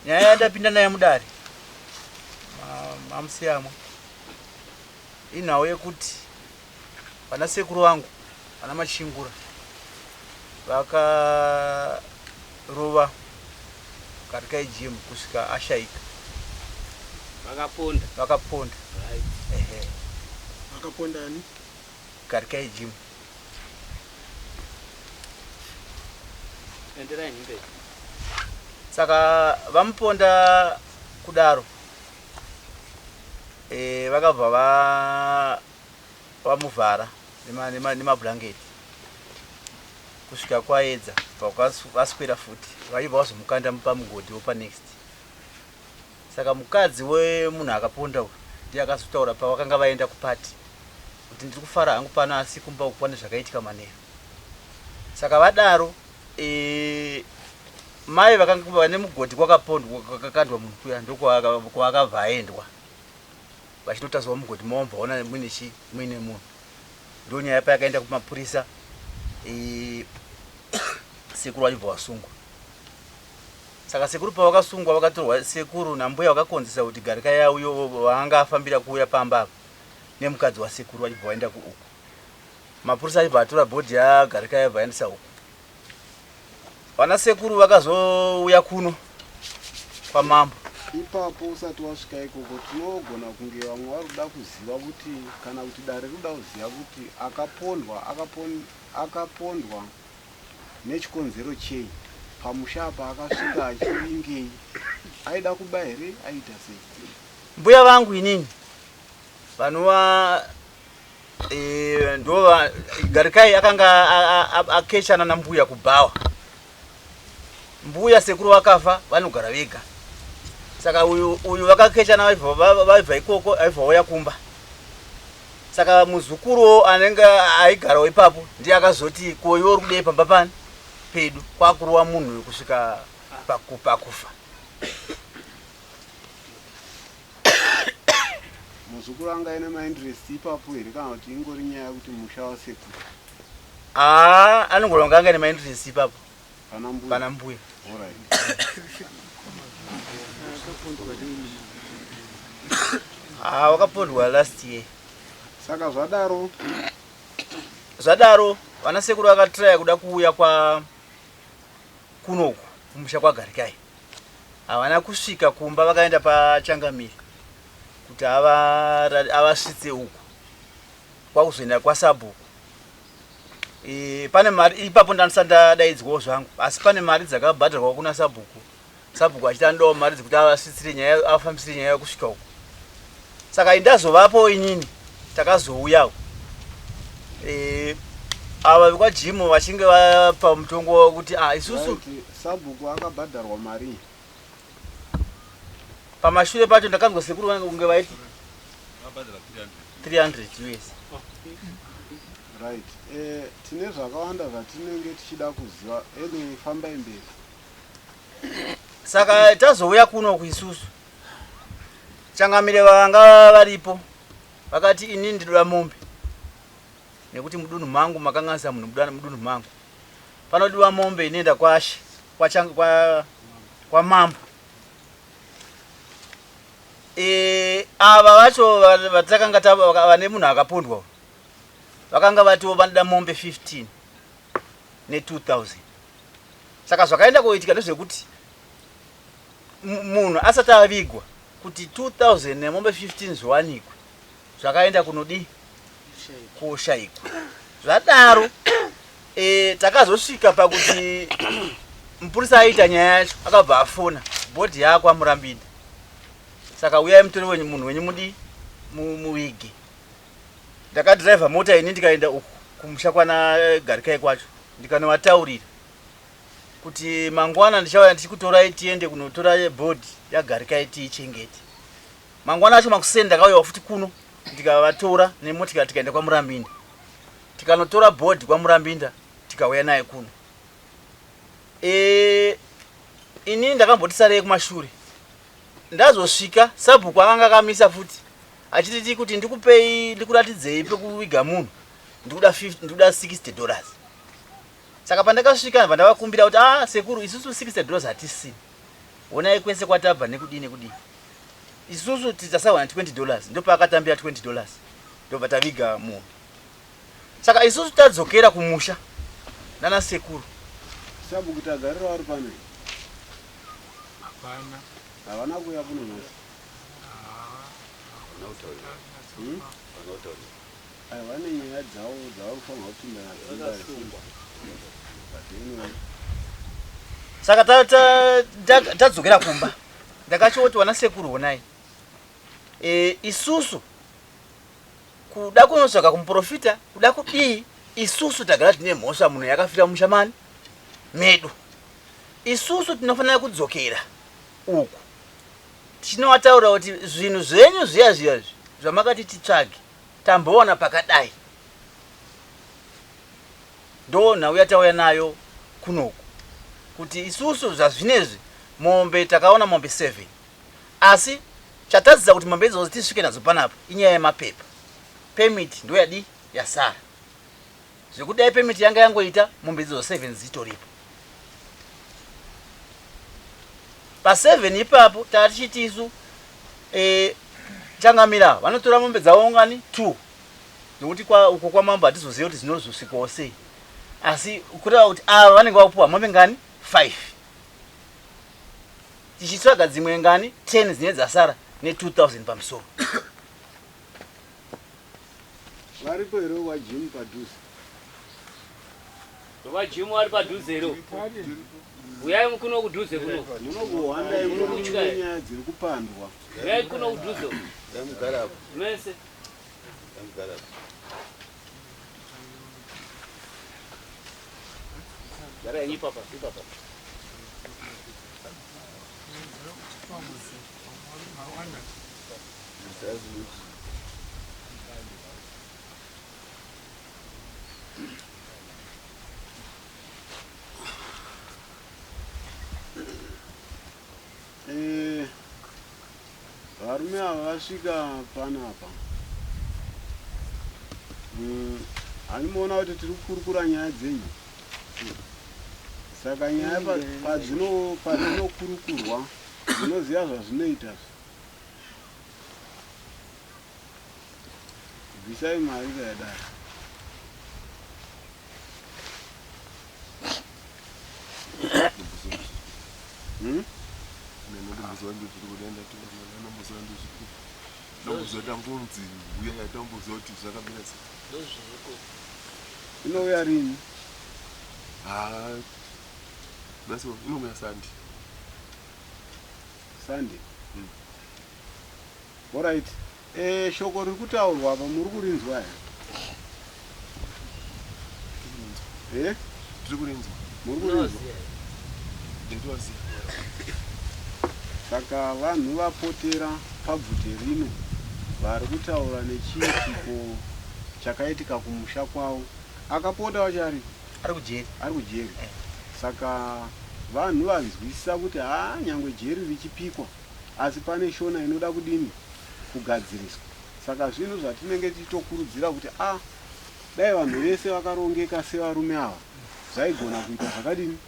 Nyaya yandapinda nayo mudare mamusiyamwa inhau yekuti vana sekuru vangu vana Machingura vakarova Garikai Jim kusvika ashaika. Vakaponda. Vakaponda. Right. Ehe. Vakaponda ani? Garikai Jim. Enderai mberi. Saka vamuponda kudaro e, vakabva va vamuvhara nemablanketi kusvika kwaedza vaswera futi vaibva vazomukanda pamugodhi wopanext. Saka mukadzi wemunhu akaponda uyu ndiye akazotaura pavakanga vaenda kupati kuti ndiri kufara hangu pano asi kumba uku pane zvakaitika manheru. Saka vadaro e, mai vakanga vane mugodhi kwakapondwa kwakakandwa munhu kuya ndokwakabva aendwa vachinotaswa mugodhi mavo vaona muine chi muine munhu. Ndonyaya payakaenda kumapurisa e, sekuru vachibva vasungwa. Saka sekuru pavakasungwa vakatorwa sekuru nambuya vakakonzesa kuti Garikai auye vaanga afambira kuuya pamba apa nemukadzi wasekuru vachibva vaenda kuuku. Mapurisa achibva atora bhodhi yaGarikai abva aendesa uku. Vana sekuru vakazouya kuno kwamambo. Ipapo usati wasvika ikoko tinogona kunge vamwe vari kuda kuziva kuti kana kuti dare rikuda kuziva kuti akapondwa akapondwa Nechikonzero chei? Pamusha apa akasvika achivingei? Aida kuba here? Aiita sei? Mbuya vangu inini vanova e, ndova Garikai akanga akechana nambuya kubhawa. Mbuya sekuru vakafa vanogara vega. Saka uyu uyu vakakechana vaibva ikoko aibva vauya kumba. Saka muzukuruwo anenge aigarawo ipapo ndiye akazoti ko iwe uri kudei pamba pani pedu kwakurowa munhu uyu kusvika pakufa. Muzukuru anga aine mainterest ipapo here kana kuti ingori nyaya yekuti musha wasekuru? Haa anogona kunge anga aine mainterest ipapo. Pana mbuya. Pana mbuya. Alright. Ah, wakapondwa last year. Saka zvadaro zvadaro vana sekuru vakatraya kuda kuuya kwa kunoku kumusha kwaGarikai. Havana kusvika kumba vakaenda paChangamire kuti avasvitse uku kwakuzoenda kwasabhuku. E, pane mari ipapo ndandisati ndadaidzwawo zvangu asi pane mari dzakabhadharwa kuna sabhuku sabhuku achiti anodawo mari dzekuti avasvitsire nyaya avafambisire nyaya kusvika uku saka indazovapo inini takazouyawo e, ava vekwajimu vachinge vapa mutongo wekuti ah, isusu sabhuku akabhadharwa mari Pamashure pacho ndakanzwa sekuru vangu kunge vaiti 300 US. Right. Eh, tine zvakawanda zvatinenge tichida kuziva. Anyway, fambai mberi. Saka tazouya kuno kuisusu. Changamire vanga varipo vakati ini ndinoda mombe nekuti mudunhu mangu makanganisa munhu mudunhu mangu. Panodiwa mombe inoenda kwashe kwa, kwa mambo. E, ava vacho vatakanga vane munhu akapondwa vakanga vatiwo vanoda mombe 15 ne 2000 saka zvakaenda koitika ndezvekuti munhu asati avigwa kuti 2000 nemombe 15 zviwanikwe zvakaenda kunodii koshaikwa zvadaro e, takazosvika pakuti mupurisa aita nyaya yacho akabva afona bhodhi yaakwaMurambinda saka uyai mutore wenyu munhu wenyu mudii muvige ndakadhiraivha mota ini ndikaenda uku kumusha kwana eh, Garikai kwacho ndikanovataurira kuti mangwana ndichauya ndichikutorai tiende kunotora bhodhi yaGarikai tiichengete. Mangwana acho makuseni ndakauyawo futi kuno ndikavatora nemotikari tikaenda kwaMurambinda tikanotora bhodhi kwaMurambinda tikauya naye kuno. E, ini ndakamboti sarei kumashure ndazosvika sabhuku akanga akamisa futi achititi kuti ndikupei ndikuratidzei pekuviga munhu ndikuda 50 ndikuda 60 dollars. Saka pandakasvika ndabva ndavakumbira kuti ah sekuru isusu 60 dollars hatisina. Honai kwese kwatabva nekudii nekudii. Isusu tichasawana 20 dollars ndopaakatambira 20 dollars ndobva taviga munhu. Saka isusu tadzokera kumusha nana sekuru. Sabhuku tagarira vari pano here? Hapana. Havana kuuya kuno nhasi. Hmm? Aya vane nyaya dzavo dzavari kufanirwa kupinda nadzo mudare. But anyway. Saka tadzokera kumba ndakachoti wana sekuru honai e, isusu kuda kunotsvaga kumuprofita kuda kudii isusu tagara tine mhosva munhu yakafira musha mani medu isusu tinofanira kudzokera uku tichinovataura kuti zvinhu zvenyu zviya zviya zvi zvamakati titsvage tambowana pakadai ndo nhau yatauya nayo kunoku kuti isusu zvazvinezvi mombe takaona mombe 7 asi chatadzisa kuti mombe idzodzo tisvike nadzo panapa inyaya yemapepa permit ndo yadii yasara zvekudai permit yanga yangoita mombe idzodzo 7 dzitoripo pa 7 ipapo tatichiti isu e, changamira vanotora mombe dzavo ngani 2 nokuti kwa uko kwamambo hatizozive kuti dzinozosvikwawo sei asi kureva kuti ava vanenge vakupiwa mombe ngani 5 tichitsvaga dzimwe ngani 10 dzine dzasara ne 2000 pamusoro. Varipo here waJim padhuze? VaJim vari padhuze here? Uyai kuno kudhuze kuno. Munogohwanda imwe nyaya dziri kupandwa. Uyai kuno kudhuze. Mese. Garai ipapa, ipapa. Eh, varume ava vasvika panapa handimuona kuti tiri kukurukura nyaya dzenyu saka nyaya padzinokurukurwa munoziva zvazvinoita bvisai mari kayadaro Hmm? Inouya rini? Inouya Sunday. Sunday. Mm. Alright. Eh, shoko riri kutaurwa apa muri kurinzwa here? Eh? Tiri kurinzwa. Muri kurinzwa? Ndinoziva. Saka vanhu vapotera pabvute rino vari kutaura nechiitiko chakaitika kumusha kwavo. Akapota wacho ari ari kujeri. Ari kujeri. Saka vanhu vanzwisisa kuti haa nyangwe jeri richipikwa asi pane shona inoda kudini kugadziriswa. Saka zvinhu zvatinenge tichitokurudzira kuti a dai vanhu vese vakarongeka sevarume ava zvaigona kuita zvakadini.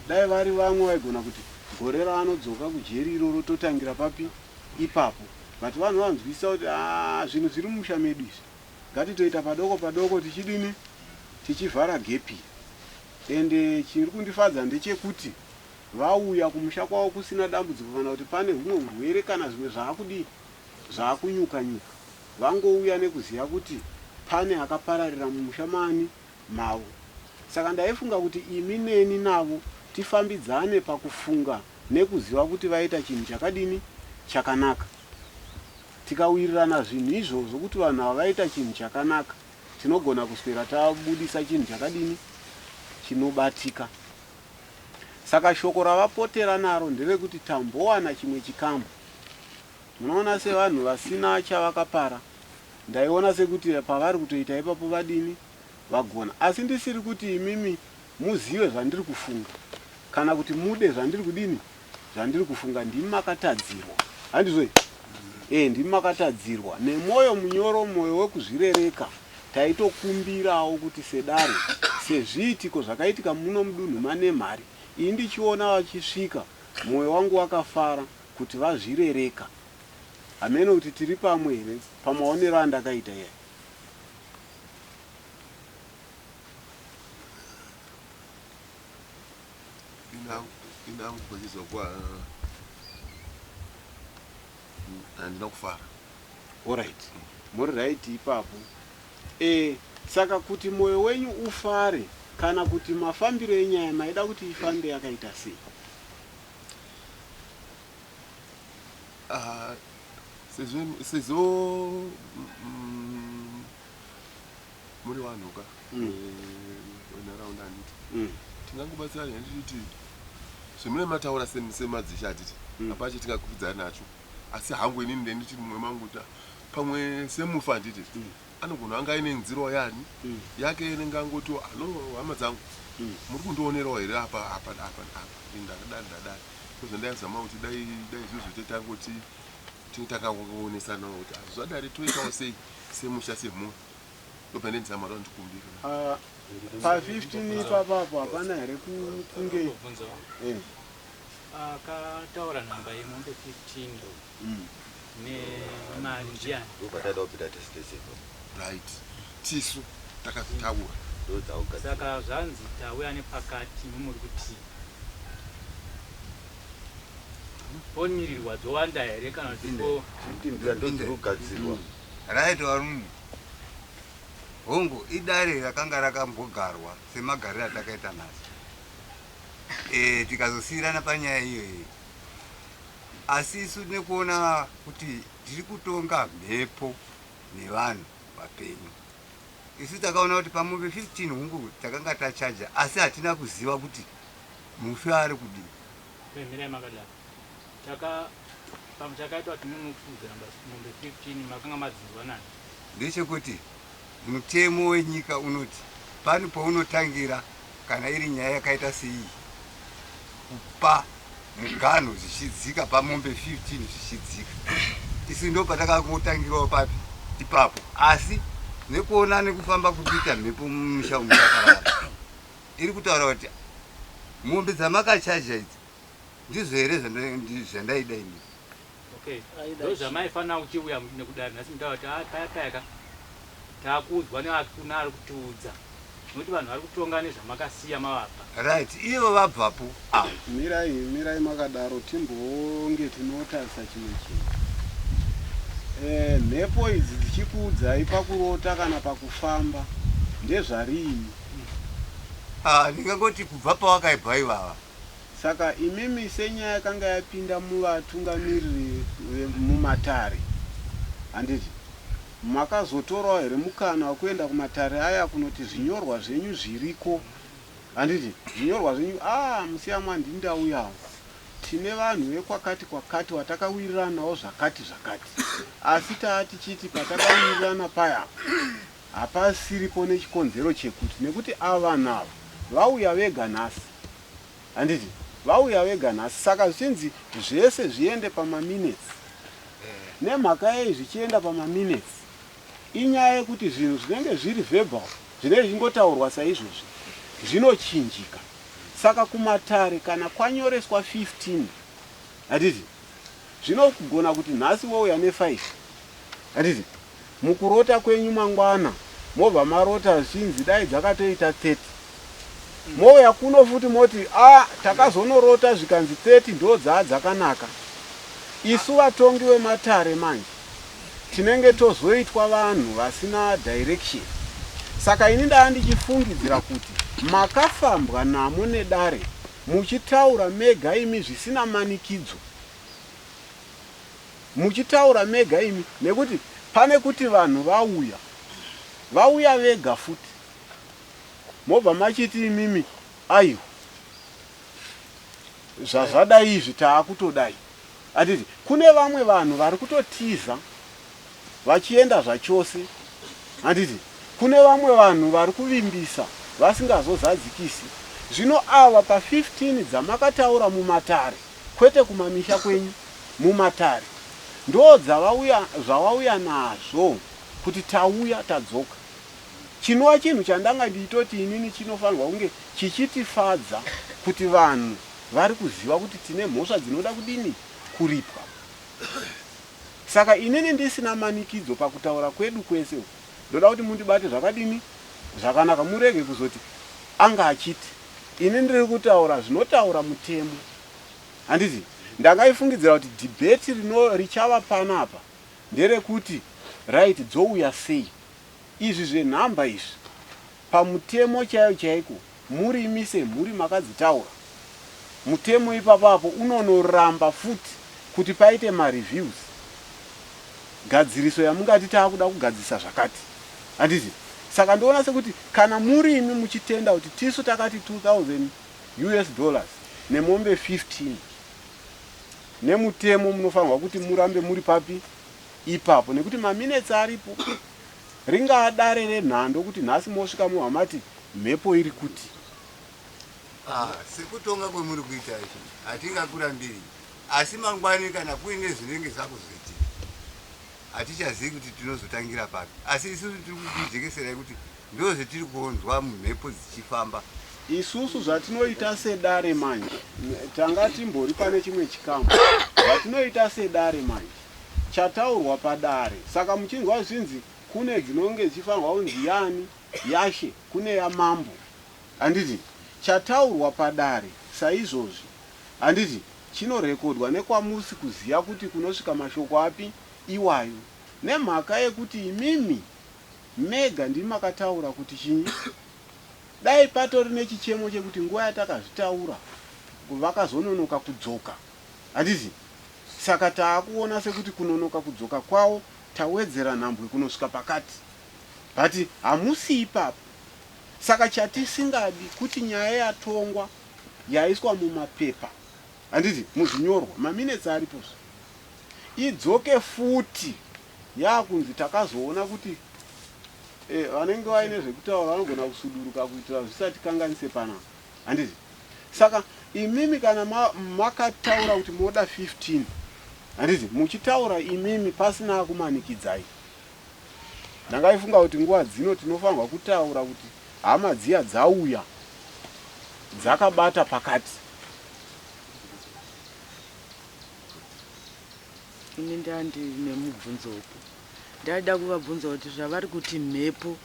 Dai vari vamwe vaigona kuti gore raanodzoka kujeri iroro totangira papi ipapo. But vanhu vanzwisisa kuti haa zvinhu zviri mumusha medu izvi ngatitoita padoko padoko tichidini tichivhara gepi. Ende chiri kundifadza ndechekuti vauya kumusha kwavo kusina dambudziko kana kuti pane humwe hurwere kana zvimwe zvaakudii zvaakunyuka nyuka. Vangouya nekuziva kuti pane akapararira mumusha maani mavo. Saka ndaifunga kuti imi neni navo tifambidzane pakufunga nekuziva kuti vaita chinhu chakadini chakanaka. Tikawirirana zvinhu izvozvo kuti vanhu ava vaita chinhu chakanaka tinogona kuswera tabudisa chinhu chakadini chinobatika. Saka shoko ravapotera naro nderekuti tambowana chimwe chikamu. Munoona sevanhu vasina chavakapara, ndaiona sekuti pavari kutoita ipapo vadini vagona. Asi ndisiri kuti imimi muzive zvandiri kufunga kana kuti mude zvandiri kudini zvandiri kufunga. Ndimi makatadzirwa, handizvo here? Eh, ndimi makatadzirwa nemwoyo munyoro, mwoyo wekuzvirereka. Taitokumbirawo kuti sedare, sezviitiko zvakaitika muno mudunhu maNemhari, ini ndichiona vachisvika. Mwoyo wangu wakafara kuti vazvirereka. Hameno kuti tiri pamwe here pamaonero andakaita iyaya. Ini hangu pachizwa kwa handina kufara. Alright. Muri right ipapo. E, saka kuti moyo wenyu ufare kana kuti mafambiro enyaya maida kuti ifambe yakaita sei? Ah, sezvo sezvo muri vanhu ka wenharaunda handiti tingangobatsirana here tichiti zvemune mataura semadzishe hatiti hapana chatingakwikwidzana nacho asi hangu inini ndenditi mumwe mangu kuti pamwe semufa handiti anogona anga aine nzira yani yake inenge angoti halo hama dzangu muri kundionerawo here apa apa apa apa ndakadari ndadari ndozvandaizama kuti dai dai izvozvo tetangoti tinge takaonesanawo kuti ah, zvadari toitawo sei semusha semhuri ndobva ndendizama kuti ndikumbire. Ah, pa 15 ipapapo hapana here kunge Ndobvunzawo. Akataura nhamba yemombe 15 nemari ndiani? Ndopataida kupinda tese tese ipapo. Right, tisu takazvitaura. Ndodzakugadzirwa. Saka zvanzi tauya nepakati mumuri kuti pomirirwa dzowanda here kana kuti po Nzira ndodzirikugadzirwa. Right varume. Hongu idare rakanga rakambogarwa semagariro atakaita nhasi. E, tikazosiyirana panyaya iyoyi. Asi isu nekuona kuti tiri kutonga mhepo nevanhu vapenyu. Isu takaona kuti pamombe 15 hungu takanga tachaja asi hatina kuziva kuti mufi ari kudii. Mirai makadaro. Taka pamwe chakaitwa kuti munofudzira mombe 15 makanga madzinzwa nani? Ndechekuti mutemo wenyika unoti pane paunotangira kana iri nyaya yakaita seiyi kupa muganhu zvichidzika pamombe 15 zvichidzika. Isu ndo patakangotangirawo papi ipapo asi nekuona nekufamba kuri kuita mhepo mumusha umu takarara iri kutaura kuti mombe dzamakachaja idzi ndizvo here zvandaida ini. Okay, ndozvamaifanira kuchiuya nekudare nhasi mutaura kuti ah, paya paya ka takuudzwa neakuna ari kutiudza nokuti vanhu vari kutonga nezvamakasiya mavapa. Right, ivo vabvapo ava. Mirai, mirai makadaro timbonge tinotarisa chimwe chinhu. Eh, mhepo idzi dzichikuudzai pakurota kana pakufamba ndezvariini? Ah, ndingangoti kubva pawakaibva ivava. Saka imimi senyaya yakanga yapinda muvatungamiriri mumatare, handiti? Makazotorawo here mukana wekuenda kumatare aya kunoti zvinyorwa zvenyu zviriko, handiti? Zvinyorwa zvenyu, ah, Musiyamwa ndini ndauyawo. Tine vanhu vekwakati kwakati watakawirirana navo zvakati zvakati. Asi taa tichiti patakawirirana paya apa hapasiripo nechikonzero chekuti nekuti ava vanhu ava vauya vega nhasi. Handiti vauya vega nhasi saka zvichinzi zvese zviende pamaminutes. Nemhaka yei zvichienda pamaminutes? Inyaya yekuti zvinhu zvinenge zviri verbal zvinenge zvichingotaurwa saizvozvi zvinochinjika. Saka kumatare kana kwanyoreswa 15 handiti zvinogona kuti nhasi wouya ne5 handiti mukurota kwenyu mangwana mobva marota zvichinzi dai dzakatoita 30 mouya kuno futi moti a ah, takazonorota zvikanzi 30 ndo dzaa dzakanaka. Isu vatongi vematare manje tinenge tozoitwa vanhu vasina direction. Saka ini ndaa ndichifungidzira kuti makafambwa namo nedare muchitaura mega imi zvisina manikidzo. Muchitaura mega imi nekuti pane kuti vanhu vauya vauya vega futi mobva machiti imimi aiwa zvazvadai izvi taakutodai atiti kune vamwe vanhu vari kutotiza vachienda zvachose handiti kune vamwe vanhu vari kuvimbisa vasingazozadzikisi zvino ava pa 15 dzamakataura mumatare kwete kumamisha kwenyu mumatare ndodzavauya zvavauya nazvo kuti tauya tadzoka chinova chinhu chandanga ndichitoti inini chinofanirwa kunge chichitifadza kuti vanhu. vari kuziva kuti tine mhosva dzinoda kudini kuripwa. Saka inini ndisina manikidzo pakutaura kwedu kwese uku, ndoda kuti mundibate zvakadini zvakanaka murege kuzoti anga achiti ini ndiri kutaura zvinotaura mutemo. Handiti ndangaifungidzira kuti debate rino richava panapa nderekuti right dzouya sei izvi zvenhamba izvi pamutemo chaiyo chaiko murimi semhuri makadzitaura mutemo ipapo apo unonoramba futi kuti paite mareviews gadziriso yamungati taakuda kugadzirisa zvakati handiti saka ndoona sekuti kana murimi muchitenda kuti tisu takati 2000 us dollars nemombe 15 nemutemo munofanirwa kuti murambe muri papi ipapo nekuti maminutes aripo Ringaa dare renhando kuti nhasi mosvika mohwa mati mhepo iri kuti. Ah, sekutonga kwemuri kuita izvi hatingakurambiri asi mangwani kana kuine zvinenge zvakuzoitika hatichazivi kuti tinozotangira papi asi isusu tiri kukujekeserai kuti ndozvetiri kuonzwa mumhepo dzichifamba. Isusu zvatinoita sedare manje tanga timbori pane chimwe chikamu zvatinoita sedare manje chataurwa padare saka muchinzwa zvichinzi kune dzinonge dzichifanirwa kunzi yani yashe kune yamambo handiti chataurwa padare saizvozvi handiti chinorekodwa nekwamusi kuziya kuti kunosvika mashoko api iwayo nemhaka yekuti imimi mega ndimi makataura kuti chinyi dai patori nechichemo chekuti nguva yatakazvitaura vakazononoka kudzoka Handiti? Saka taakuona sekuti kunonoka kudzoka kwavo tawedzera nhambwe kunosvika pakati. But hamusi ipapo. Saka chatisingadi kuti nyaya yatongwa yaiswa mumapepa, handiti, muzvinyorwa, maminutes aripozve, idzoke futi yaakunzi takazoona kuti eh, vanenge vaine zvekutaura vanogona kusuduruka kuitira zvisatikanganise panapa. Handiti? Saka imimi kana makataura kuti moda 15 handiti muchitaura imimi pasina akumanikidzai. Ndangaifunga kuti nguva dzino tinofanirwa kutaura kuti hama dziya dzauya dzakabata pakati. Ini ndandine mubvunzopo ndaida kuvabvunza kuti zvavari kuti mhepo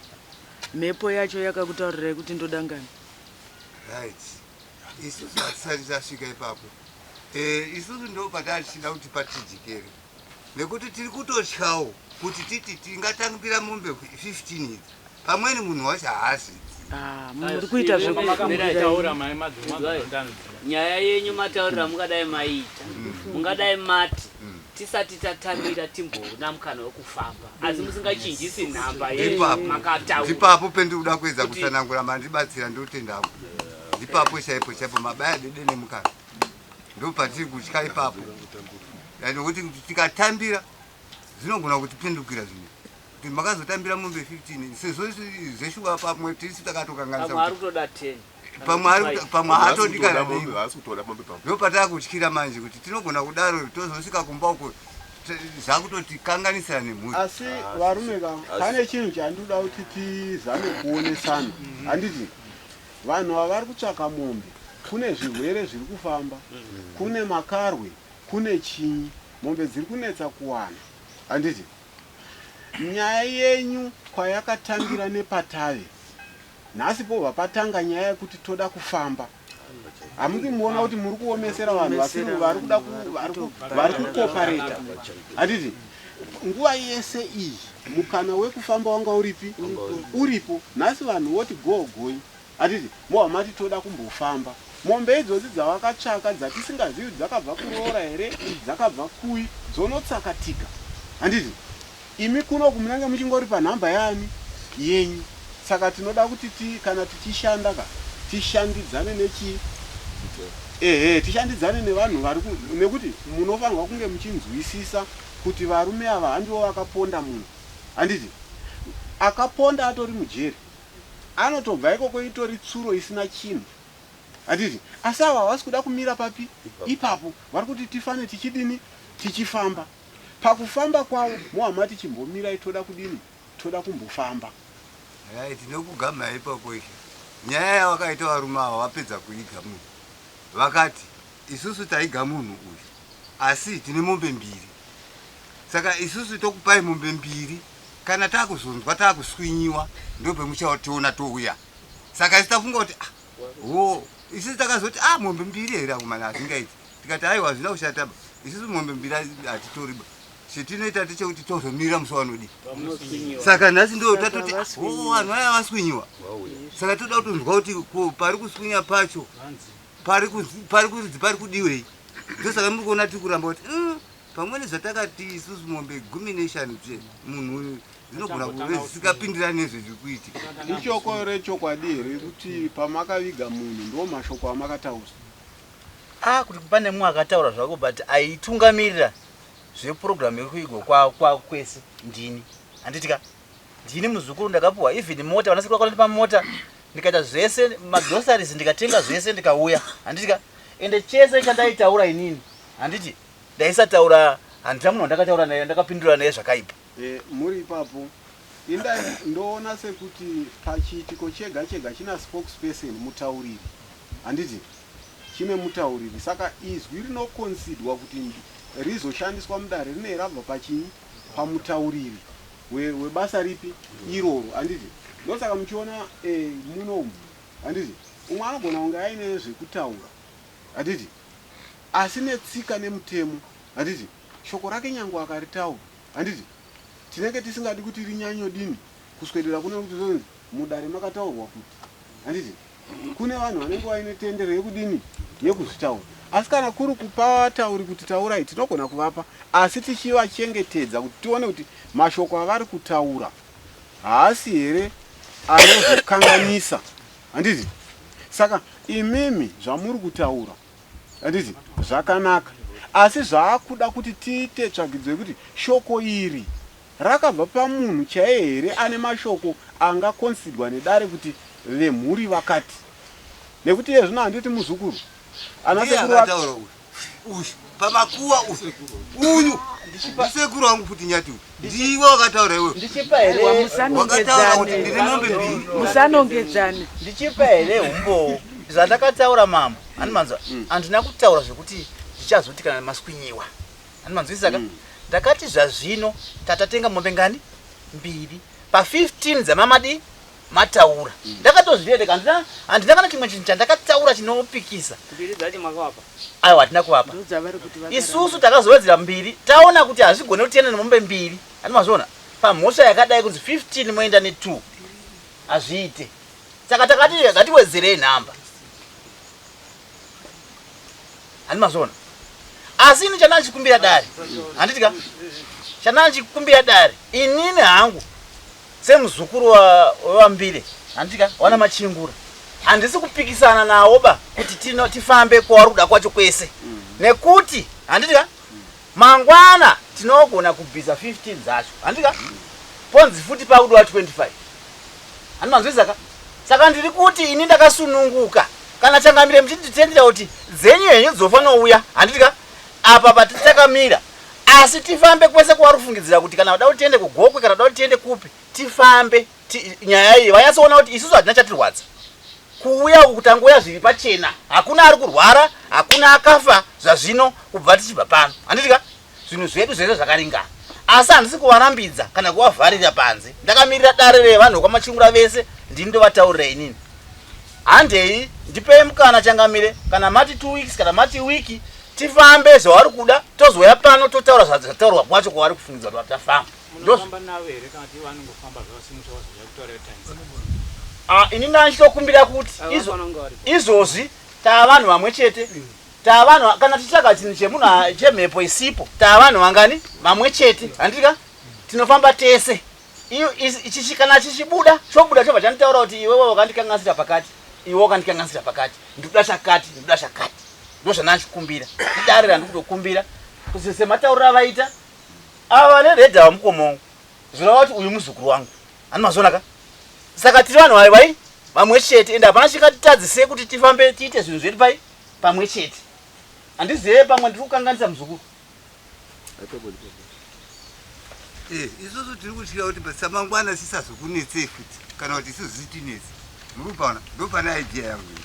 mhepo yacho yakakutaurirai kuti ndoda ngani Right. Isusu hatisati tasvika ipapo. Eh, isusu ndo patatichida kuti patijikere. Nekuti tiri kutotyawo kuti titi tingatambira mombe 15 idzi. Pamweni munhu wacho haasi. Ah, muri kuita zvekutaura nyaya yenyu mataurira mungadai maiita mungadai mati tisati tatambira timboona mukana wekufamba asi musingachinjisi nhamba yemakataura. Ndipapo pendikuda kuedza kutsanangura mandibatsira ndotenda hangu. Ndipapo chaipo chaipo mabaya dede nemukaka ndopatiri kutya ipapo nekuti tikatambira zvinogona kutipindukira zvimwe kuti makazotambira mombe 15 sezvo zveshuwa pamwe tisu takatokanganisa pamwe ari kutoda 10 pamwe pamwe haatodi kana ndopatakutyira manje kuti tinogona kudaro tozosvika kumba uko zvakutotikanganisira nemhuri asi varume ka pane chinhu chandinoda kuti tizame kuonesana handiti vanhu ava vari kutsvaka mombe kune zvirwere zviri kufamba kune makarwe kune chinyi mombe dziri kunetsa kuwana handiti nyaya yenyu kwayakatangira nepatave Nhasi pobva patanga nyaya yekuti toda kufamba. Hamusi muona kuti muri kuomesera vanhu vasiri vari kuda vari kukopareta. Handiti nguva yese iyi mukana wekufamba wanga uripi? Uripo. Nhasi vanhu voti go goi. Handiti mobva mati toda kumbofamba. Mombe idzodzi dzavakatsvaka dzatisingazivi dzakabva kuroora here dzakabva kui dzonotsakatika. Handiti Imi kunoku munenge muchingori panhamba yaani? Yenyu. Saka tinoda kuti ti, kana tichishanda ka, tishandidzane nechii? Ehe, tishandidzane nevanhu vari ku, nekuti munofanirwa kunge muchinzwisisa kuti varume ava handivo vakaponda munhu. Handiti? Akaponda atori mujeri. Anotobva ikoko itori tsuro isina chinhu. Handiti? Asi ava havasi kuda kumira papi? Ipapo. Vari kuti tifane tichidini? Tichifamba. Pakufamba kwavo mowa mati chimbomirai toda kudini toda kumbofamba. Right ndokugamha ipapo ishe. Nyaya yawakaita varume ava wapedza kuiga munhu. Vakati isusu taiga munhu uyu asi tine mombe mbiri saka isusu tokupai mombe mbiri kana takuzonzwa takuswinyiwa ndopemuchationa touya. Saka isu tafunga kuti ah, wo isusu takazoti ah mombe mbiri here akomana hazvingaiti. Tikati aiwa hazvina kushata ba isusu mombe mbiri hatitori ba chetinoita ndechekuti tozomira musi wanodii. Saka nhasi ndo tatoti ah, oh, vanhu vaya vaswinyiwa. Saka toda kutonzwa kuti ko pari kuswinya pacho pari kunzi pari kudiwei. Ndosaka muri kuona tiri kuramba kuti pamweni zvatakati isusu mombe 15 tse munhu uyu dzinogona kuve dzisikapindirani nezvezviri kuitika. Ishoko rechokwadi here kuti pamakaviga munhu ndo mashoko amakataura? Ah, kuti pane mumwe akataura zvako but aitungamirira zveprogram yekuigwa kwa, kwa kwese ndini handiti ka ndini muzukuru ndakapuwa even mota vanasekuru vakandipa mota ndikaita zvese magroceries ndikatenga zvese ndikauya handiti ka ende chese chandaitaura inini handiti ndaisataura handina munhu wandakataura naye ndakapindura naye zvakaipa. Eh, muri ipapo inda ndoona sekuti pachiitiko chega chega china spokesperson mutauriri handiti chine mutauriri saka izwi rinoconsiderwa kuti rizoshandiswa mudare rinee rabva pachinyi pamutauriri webasa ripi iroro handiti ndosaka muchiona eh, muno umu handiti umwe anogona kunge aine zvekutaura handiti asi netsika nemutemo handiti shoko rake nyangwe akaritaura handiti tinenge tisingadi kuti rinyanyodini kuswedera kune kuti zvonzi mudare makataurwa kuti handiti kune vanhu vanenge vaine tendero yekudini yekuzvitaura asi kana kuri kupa vatauri kuti taurai tinogona kuvapa asi tichivachengetedza kuti tione kuti mashoko avari kutaura haasi here anozokanganisa handiti saka imimi zvamuri kutaura handiti zvakanaka asi zvaakuda kuti tiite tsvagidzo yekuti shoko iri rakabva pamunhu chaiye here ane mashoko angakonsidwa nedare kuti vemhuri vakati nekuti iye zvino handiti muzukuru ana Ndiye sekuru vake akataura uyu uyu pamakuwa uyu uyu ndisekuru wangu futi nyati uyu ndiwe wakataura iwewe Ndichipa here wakataura kuti ndine mombe mbiri Musanongedzane. Ndichipa here humbowo zvandakataura mambo handimanzwa handina kutaura zvekuti ndichazoti kana maswinyiwa handimanzwisisa ka ndakati zvazvino tatatenga mombe ngani mbiri pa 15 dzamamadi mataura ndakatozvirereka handina handina kana chimwe chinhu chandakataura chinopikisa Mbiri dzacho makavapa. Aiwa hatina kuvapa. Ndodzavari kuti vakaramba. Isusu takazowedzera mbiri taona kuti hazvigone kuti tiende nemombe mbiri handimazviona pamhosva yakadai kunzi 15 moenda ne 2 hazviite saka takati ngatiwedzerei nhamba handimazviona asi ini chandanchikumbira dare handiti ka chandanchikumbira dare inini hangu semuzukuru wevambire handiti ka wana machingura handisi kupikisana nawo ba kuti tino tifambe kwauri kuda kwacho kwese nekuti handiti ka mangwana tinogona kubvisa 15 dzacho handiti ka ponzi futi pakudiwa 25 handi manzwisisa ka saka ndiri kuti ini ndakasununguka kana changamire muchinditendera kuti dzenyu henyu dzofanouya handiti ka apa patitakamira asi tifambe kwese kwavari kufungidzira kuti kana vada kuti tiende kugokwe kana vada kuti tiende kupi tifambe nyaya iyi vanyatsoona kuti isusu hatina chatirwadza kuuya uku kutangouya zviri pachena hakuna ari kurwara hakuna akafa zvazvino kubva tichibva pano handiti ka zvinhu zvedu zvese zvakaringana asi handisi kuvarambidza kana kuvavharira panze ndakamirira dare revanhu vekwaMachingura vese ndini ndovataurira inini handei ndipei mukana changamire kana mati 2 weeks kana mati wiki tifambe zvavari kuda tozouya pano totaura zvataurwa kwacho kwavari kufungidzwa kuti tafamba. Munofamba navo here kana kuti vanongofamba zvavasimusa vazouya kutaura times? Ah, ini ndachitokumbira kuti Ava vanonga varipo. izvozvi taa vanhu vamwe chete taa vanhu kana tichitsvaga chinhu chemunhu chemhepo isipo taa vanhu vangani vamwe chete handiti ka tinofamba tese Iyo, ichi kana chichibuda chobuda chobva chanditaura kuti iwewe wakandikanganisira pakati iwe wakandikanganisira pakati ndikuda chakati ndikuda chakati ndozvandachikumbira idare randikutokumbira kuti sematauriro avaita ava vane redhi ava mukoma wangu zvoreva kuti uyu muzukuru wangu handi mazviona ka saka tiri vanhu vai vai vamwe chete ende hapana chingatitadzise kuti tifambe tiite zvinhu zvedu pai pamwe chete handizive pamwe ndiri kukanganisa muzukuru Eh, isusu tiri kutyira kuti samangwana sisazokunetsei futi kana kuti isusu zitinetse muri kupaona ndopane idea yangu iyi.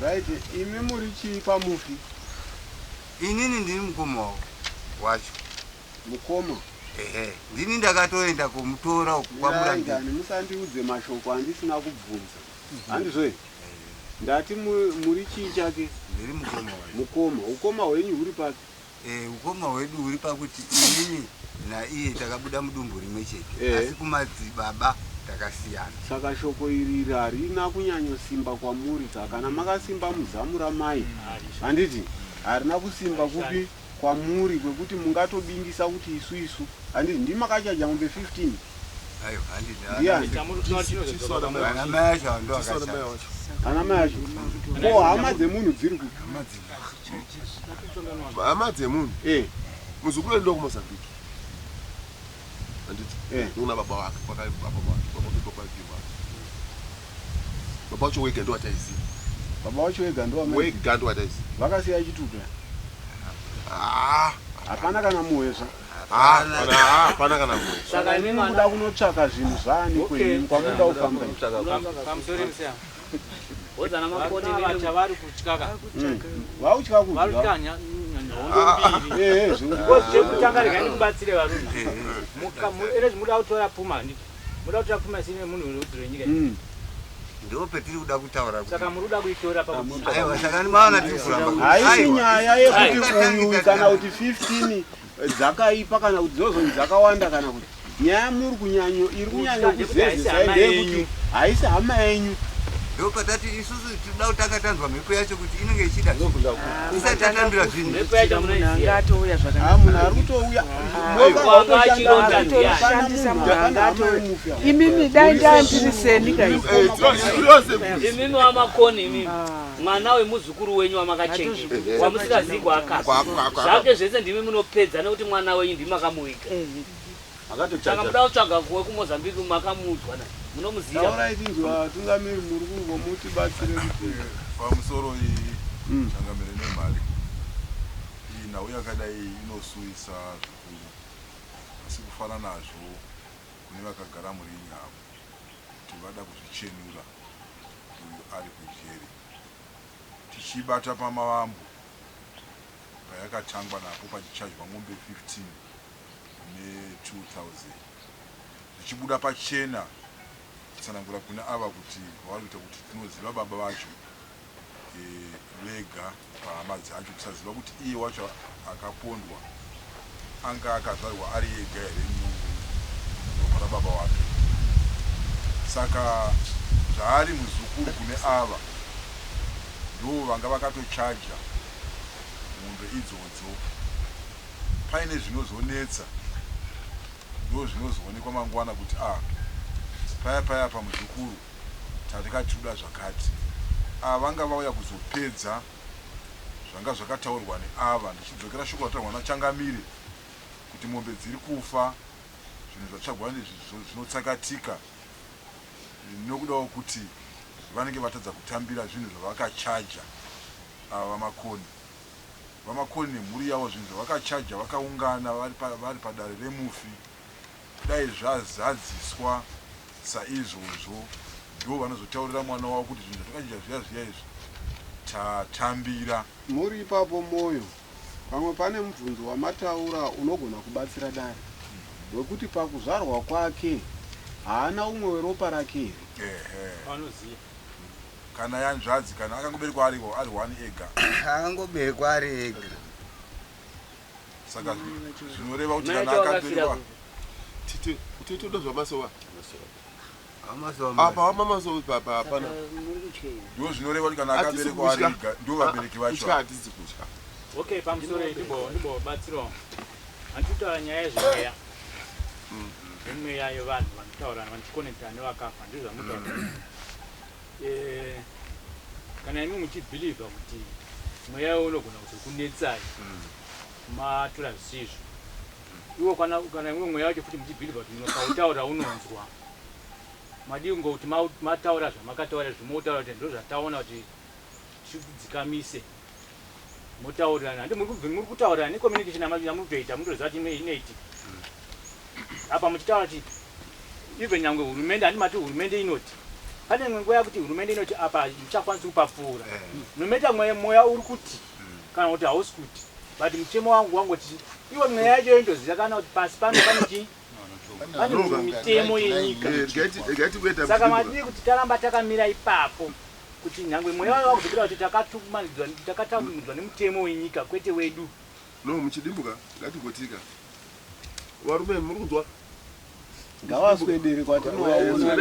Right, imi muri chii pamufi? Inini ndini mukoma wavo wacho. Mukoma? Ehe, ndini ndakatoenda kumutora uku kwaMurambinda. Mirai kani, musandiudze mashoko andisina kubvunza. Handizvo here? Ndati muri chii chake? Ndiri mukoma wacho. Mukoma, ukoma hwenyu huri papi? Eh, ukoma hwedu huri pakuti inini naiye takabuda mudumbu rimwe chete Eh. asi kumadzibaba takasiyana. Saka shoko iri harina kunyanyosimba kwamuri ka kana makasimba muzamu ramai handiti harina kusimba kupi kwamuri kwekuti mungatobingisa kuti isu isu handiti ndimi makachaja mombe 15 Aiwa, handiti. Ndiani? Ana mai acho ndo akachaja. Ana mai acho. Ko hama dzemunhu dziri kupi? Hama dzemunhu? Eh. Muzukuru wedu ndokuMozambique. Handiti? Eh. Nokuna baba wake, kwaka baba wake, baba wake kwakabva. Baba wacho wega ndo wataiziva. Baba wacho wega ndo wamaiziva. Wega ndo wataiziva. Vakasiya chitupa. Ah. Hapana kana muhwezva. Ah, hapana kana muhwezva. Saka imi mukuda kunotsvaka zvinhu zvaani kwenyu kwamunoda kufamba. Pamusoro museya. Wodzana makoni Vana vacha vari kutya ka. Vautya kudya. Vari kutya nhondo mbiri. Eh, eh, zviri Because chekutanga regai ndikubatsire varume. Ere muda kutora pfuma handiti. Muda kutora pfuma isine munhu werudzi rwenyika iyi. Ndipo petiri kuda kutaura kuti Saka muri kuda kuitora pakuti. Aiwa, saka maona tiri kuramba. Haisi nyaya yekuti Aiwa. uyu kana kuti 15 dzakaipa kana kuti dzozonzi dzakawanda kana kuti nyaya muri kunyanyo iri kunyanyo kuzezesai ndeyekuti haisi hama yenyu. Ndipo patati isusu tinoda kutanga tanzwa mhepo yacho kuti inenge ichida tisati tatambira zvinhu. Mhepo yacho munoiziva. Atouya Ah, munhu ari kutouya. Wanga achironda ndiani? Shandisa munhu anga atouya. Imimi dai ndandiri seni kai. Imimi wamakoni imimi mwana wemuzukuru wenyu wamakachengeta wamusingazii kwaakabva zvake zvese ndimi munopedza nekuti mwana wenyu ndimi makamuviga. Saka muda kutsvaga wekuMozambique makamuudzwa naye munomuziva. Taurai tinzwe vatungamiri muri kungomutibatsire kuti Pamusoro iyi, changamire nemhari iyi, nhau yakadai inosuwisa zvikuru, asi kufana nazvo kune vakagara muringi avo kuti vada kuzvichenura uyu ari kujeri. Tichibata pamavambo payakatangwa napo pachichajwa mombe 15 ne2000 zvichibuda pachena kutsanangura kune ava kuti vavari kuita kuti tinoziva baba vacho vega pahama dzacho kusaziva kuti iye wacho akapondwa anga akazvarwa ari ega here muropa rababa wake. Saka zvaari muzukuru kune ava ndo vanga vakatochaja mombe idzodzo. Paine zvinozonetsa ndo zvinozoonekwa mangwana kuti a paya paya pamuzukuru tatikati toda zvakati, ava vanga vauya kuzopedza zvanga zvakataurwa neava. Ndichidzokera shoko rataurwa nachangamire kuti mombe dziri kufa, zvinhu zvatsvagwa zvinotsakatika nokudawo kuti vanenge vatadza kutambira zvinhu zvavakachaja ava vaMakoni. VaMakoni nemhuri yavo zvinhu zvavakachaja vakaungana vari padare remufi, dai zvazadziswa saizvozvo ndo vanozotaurira mwana wavo kuti zvinhu zvatakachaja zviya zviya izvi tatambira. Muri ipapo moyo, pamwe pane mubvunzo wamataura unogona kubatsira dare wekuti pakuzvarwa kwake haana umwe weropa rake here? Ehe. Vanoziva. Kana yanzvadzi kana akangoberekwa ariko ari one ega. Akangoberekwa ari ega. Saka zvinoreva kuti Mai kana vacho vakafira akaberekwa kupi? Tite, titoda zvamasowa. Amasowa. Apa wamamasowa papa hapana. Ndo zvinoreva kuti kana Hatisi akaberekwa ari kutya. ega ndo vabereki vacho. Kutya hatisi kutya. Okay, pamusoro iyi ndimbobatsirawo. Handikutaura nyaya yezvemweya. Zvemweya yevanhu vanotaurana vachikonekta nevakafa ndizvo zvamutaura. Kana imi muchibhilivha kuti mweya iwo unogona kuzokunetsai matora zvisizvo. Iwo kana imwe mweya wacho futi muchibhilivha kuti mukautaura unonzwa. Madii kungoti mataura zvamakataura zvimotaura kuti ndo zvataona kuti tikudzikamise. Motaurirana handi muri kutaurirana necommunication yamuri kutoita munotoziva kuti inoitika apa muchitaura kuti even nyangwe hurumende handi mati hurumende inoti Pane imwe nguva yekuti hurumende inoti apa muchakwanisi kupapfuura no matter mweya mweya uri kuti kana kuti hausi kuti, but mutemo wangu wangoti iwe mweya yacho indoziva kana kuti pasi pano pane chii, pane mitemo yenyika. Saka madii kuti taramba takamira ipapo kuti nyangwe mweya wayo wakuzobuda kuti takatumanidzwa, takatamidzwa nemutemo wenyika kwete wedu. No, muchidimbuka ngatingotika varume, muri kunzwa? Ngavaswedere kwatinovaona.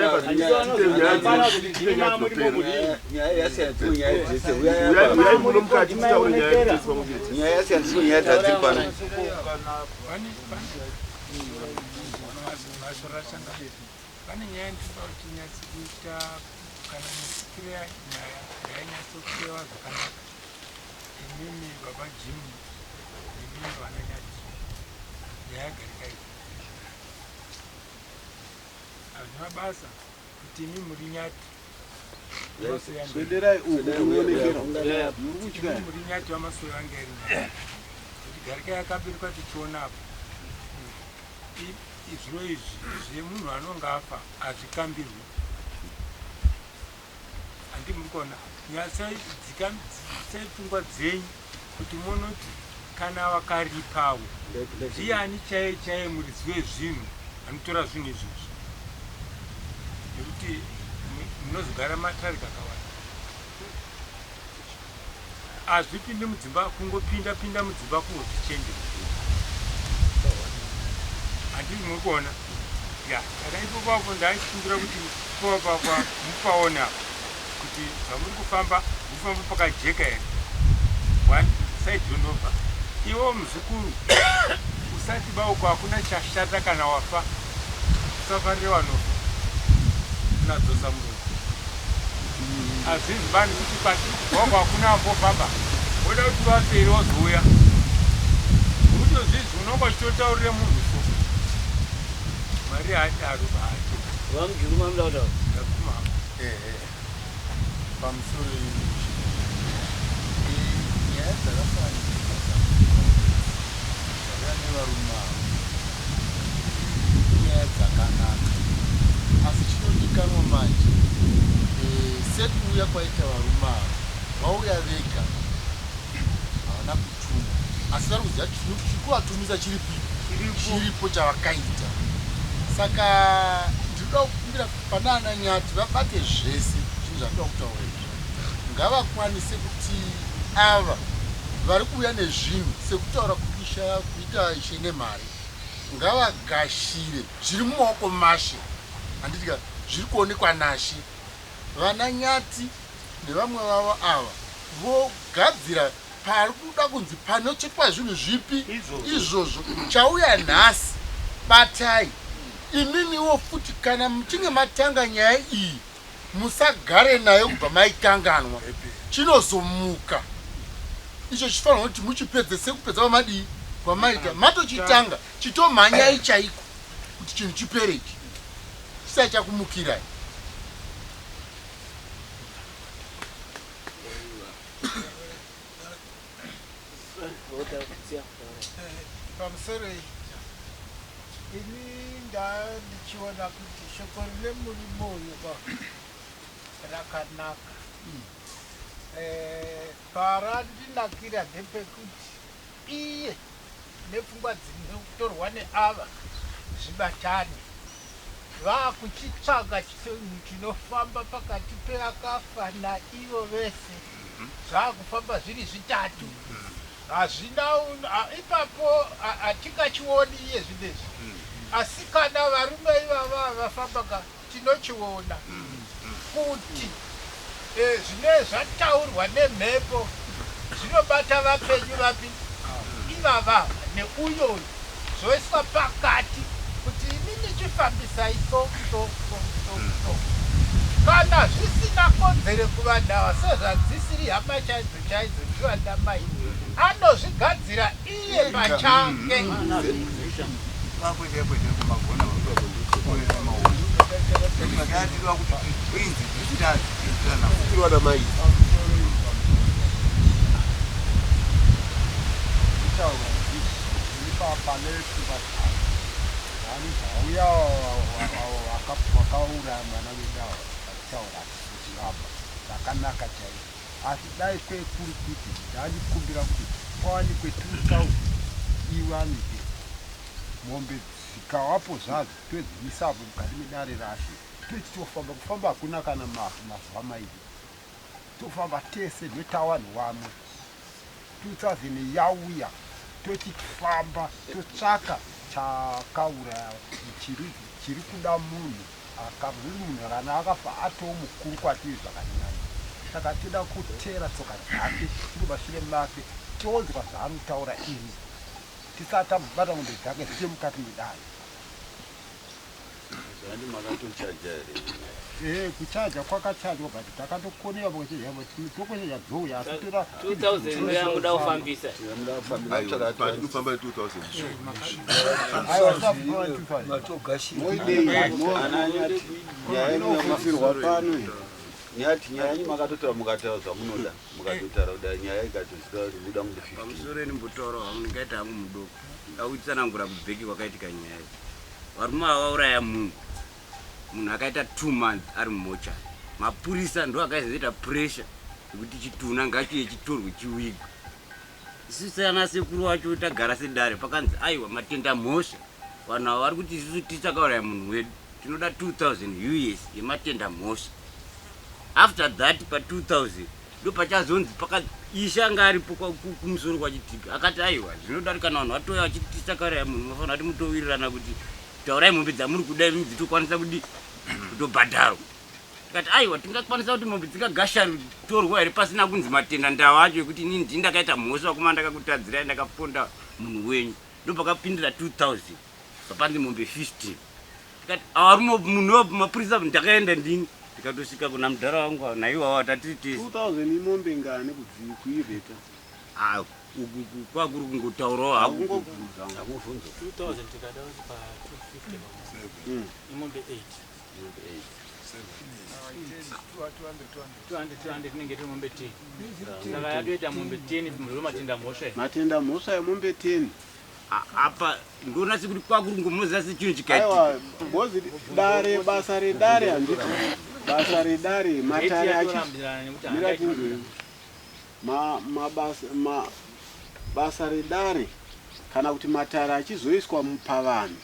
Nyaya yasiyana dzimwe nyaya dzese. Uyai muno mukati titaure nyaya dzese pamwe chete. Nyaya yasiyana dzimwe nyaya dzadziri pano. Pane nyaya ndinoda kuti nyatsi kuita kana musikira nyaya yainyatsokurewa zvakanaka. Imimi baba Jim, imimi vana Nyati, nyaya garikai, hazvina basa kuti imi muri Nyati. Swederai uku kunoonekera. Muri kutya. Imi muri Nyati vaMasoyo ange ari Nyati kuti Garikai akaberekwa tichionapo. Zviro izvi zvemunhu anonga afa hazvikambirwi, handi muri kuona? Nyatsai dzikamisai pfungwa dzenyu kuti munoti kana vakaripawo ndiani chaiye chaiye muridzi wezvinhu anotora zvinhu izvozvi, nekuti munozogara matare kakawanda. Hazvipindi mudzimba, kungopinda pinda mudzimba kungozvichengeta, handiti muri kuona? Ya, saka ipopapo ndaichikumbira kuti ipopapa mupaone apo kuti zvamuri kufamba mufamba pakajeka here. One side yondobva iwo muzukuru usati bauko, hakuna chashata kana wafa, usafarire wanofa, unadzosa muromo. Hazvizi bani kuti kwatiri kubva hakuna ambofamba, woda kuti vapere wozouya urutozvizvi, unonga uchitotaurire munhu so mari haadaro bacho. VaMujuru, mamuda kutaura? Ndaguma. Ehe, pamusoro nyaya dzakafanana dzauya nevarume ava inyaya dzakanaka, asi chinodikanwa manje, sekuuya kwaita varume ava, vauya vega, havana kutumwa, asi vari kuziva chiri kuvatumisa chiripi, chiripo chavakaita. Saka ndinoda kukumbira pana ana Nyati vabate zvese zvinhu zvandinoda kutaura izvi. Ngavakwanise kuti ava vari kuuya nezvinhu sekutaura kuisha kuita ishe nemari, ngavagashire zviri mumaoko mashe, handitika zviri kuonekwa nashe. Vana Nyati nevamwe vavo ava vogadzira pari kuda kunzi panotsvetwa zvinhu zvipi izvozvo. Chauya nhasi batai imimiwo futi, kana muchinge matanga nyaya iyi musagare nayo kubva maikanganwa, chinozomuka icho chifanira kuti muchipedze sekupedza kwamadii kwamaita matochitanga. Chitomhanyai chaiko kuti chinhu chipere ichi chisati chakumukirai. Pamusoro iyi, ini ndandichiona kuti shoko rine murume uyu ka rakanaka. Parandinakira ndepekuti iye nepfungwa dzinotorwa neava zvibatane, vakuchitsvaga chinhu chinofamba pakati peakafa naivo vese, zvakufamba zviri zvitatu. Hazvina ipapo hatingachioni iye zvinezvi, asi kana varume ivava vafamba ka tinochiona kuti zvinee zvataurwa nemhepo zvinobata vapenyu vapi ivava neuyoyu, zvoiswa pakati kuti imimi chifambisai so so so so so. Kana zvisina kodzero kuvanhu ava, sezvadzisiri hama chaidzo chaidzo ndivana mai, anozvigadzira iye pachake. Papo chaipo chaipo magona makatidiwa kuti twins dzisina. Tirwana mai. Kutaura ipapa nepfungwa dzavo, vanhu vauya vakauraya mwana wedu ava. kutaura hatisi kuchiramba zvakanaka chaizvo asi dai kwekuri kuti ndandikumbira kuti pawanikwe 2000 iwanike mombe dzikawapo zvadzo todziisapo mukati medare rashe tochitofamba kufamba hakuna kana mazuva mairi tofamba tese ndotawanhu wamwe 2000 yauya tochifamba totsvaka chakauraya chiri chiri kuda munhu akaviri munhu kana akafa atoo mukuru kwatiri zvakanyanya saka toda kuteera tsoka dzake tiri mashure make tonzwa zvaanotaura ini tisati tambobata mombe dzake dzichiri mukati medare Zvandi makatochaja here? Eh, kuchaja kwakachajwa but takatokonewa pakuchaja but tokochaja dzouya asi toda 2000 ndoyamuda kufambisa. Kufamba 2000. Aiwa, tafamba 2000. Ana Nyati, nyaya yenyu Inofusirwa pano iyi. Nyati, nyaya yenyu makatotaura mukataura zvamunoda mukatotaura kudai nyaya ikatozika kuti muda kunge 15. Pamusoro ndimbotaura hangu ndingaita hangu mudoko ndakutsanangura kubheki kwakaitika nyaya iyi. Varume ava vauraya munhu, munhu akaita 2 months ari mumochari. Mapurisa ndo akaizoita pressure yekuti chitunha ngachiuye chitorwe chiwigwe. Isu sana sekuru wacho tagara sedare pakanzi aiwa matenda mhosva vanhu ava vari kuti isusu tisakauraya munhu wedu tinoda 2000 US yematenda mhosva. After that pa 2000 ndopachazonzi ishe anga aripo kumusoro kwaChitiga akati aiwa zvinodarika kana vanhu vatouya vachiti tisakauraya munhu munofanira kuti mutowirirana kuti taurai mombe dzamuri kuda imi dzitokwanisa kudi kutobhadharwa. Tikati aiwa tingakwanisa kuti mombe dzingagasharitorwa here pasina kunzi matenda ndawa acho ekuti inini ndini ndakaita mhosva kuma ndakakutadzirai ndakaponda munhu wenyu. Ndopakapindira 2000 papanzi mombe 15. Tikati awarume munhu mapurisa ndakaenda ndini ndikatosvika kuna mudhara wangu naiwawa tatiri tese. 2000 imombe ngani kuireta? Ah, kwakuri kungotaurawo hako. Hakungobvunza. 2000 tikada kuti pa 250 pamwe. Imombe 8. 200 200 inenge iri mombe 10. Saka yatoita mombe 10 ndo matenda mhosva. Matenda mhosva yemombe 10. Apa ndoona sekuti kwakuri kungomoza sechinhu chikaitika. Aiwa, because dare basa redare handiti basa redare matare achi Yatorambidzana nekuti mira hangaiti tinzwe. Ma mabasa ma basa redare kana kuti matare achizoiswa pavanhu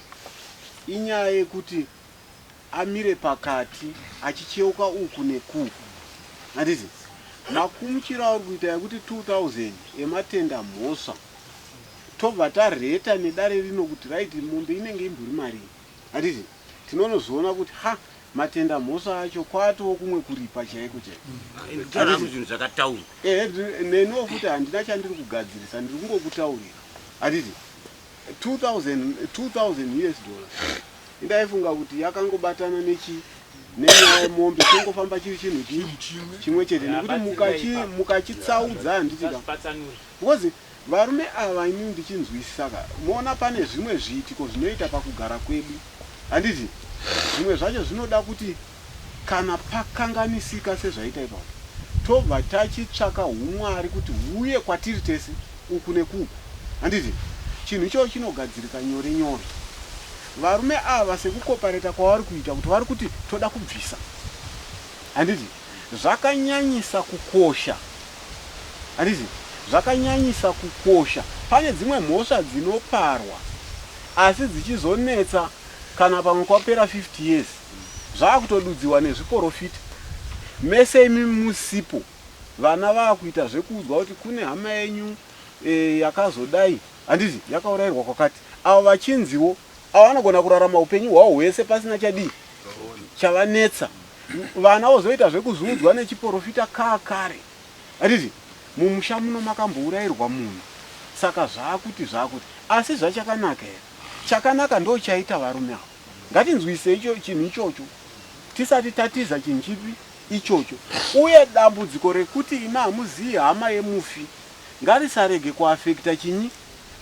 inyaya yekuti amire pakati achicheuka uku nekuku handiti makumuchiro auri kuita ekuti 2000 ematenda mhosva tobva tareta nedare rino kuti right mombe inenge imbori marii handiti tinonozoona kuti ha matenda mhosva acho kwatoo kumwe kuripa chaiko chaiko. Nditaura zvinhu zvakataurwa. Ehe, neniwo futi handina chandiri kugadzirisa ndiri kungokutaurira handiti 2000 2000 US dollars indaifunga kuti yakangobatana nechi nenyaya yemombe chongofamba chiri chinhu chimwe chete nekuti mukachitsaudza handiti ka Patsanuri. because varume ava inini ndichinzwisisa ka moona pane zvimwe zviitiko zvinoita pakugara kwedu handiti zvimwe zvacho zvinoda kuti kana pakanganisika sezvaita ipapo tobva tachitsvaka humwari kuti huye kwatiri tese uku nekuku handiti chinhu ichocho chinogadzirika nyore nyore. Varume ava sekukopareta kwavari kuita kuti vari kuti toda kubvisa handiti zvakanyanyisa kukosha handiti zvakanyanyisa kukosha pane dzimwe mhosva dzinoparwa asi dzichizonetsa kana pamwe kwapera 50 years zvakutodudziwa nezviporofita mese imi musipo vana vakuita zvekuudzwa kuti kune hama yenyu yakazodai handiti yakaurayirwa kwakati avo vachinziwo avo vanogona kurarama upenyu hwavo hwese pasina chadii chavanetsa vana vozoita zvekuzviudzwa nechiporofita kaakare handiti mumusha muno makambourayirwa munhu saka zvaakuti zvaakuti asi zvachakanaka here chakanaka ndo chaita varume avo ngatinzwisei chinhu ichocho tisati tatiza chinhu chipi ichocho uye dambudziko rekuti imi hamuzivi hama yemufi ngarisarege kuafekta chinyi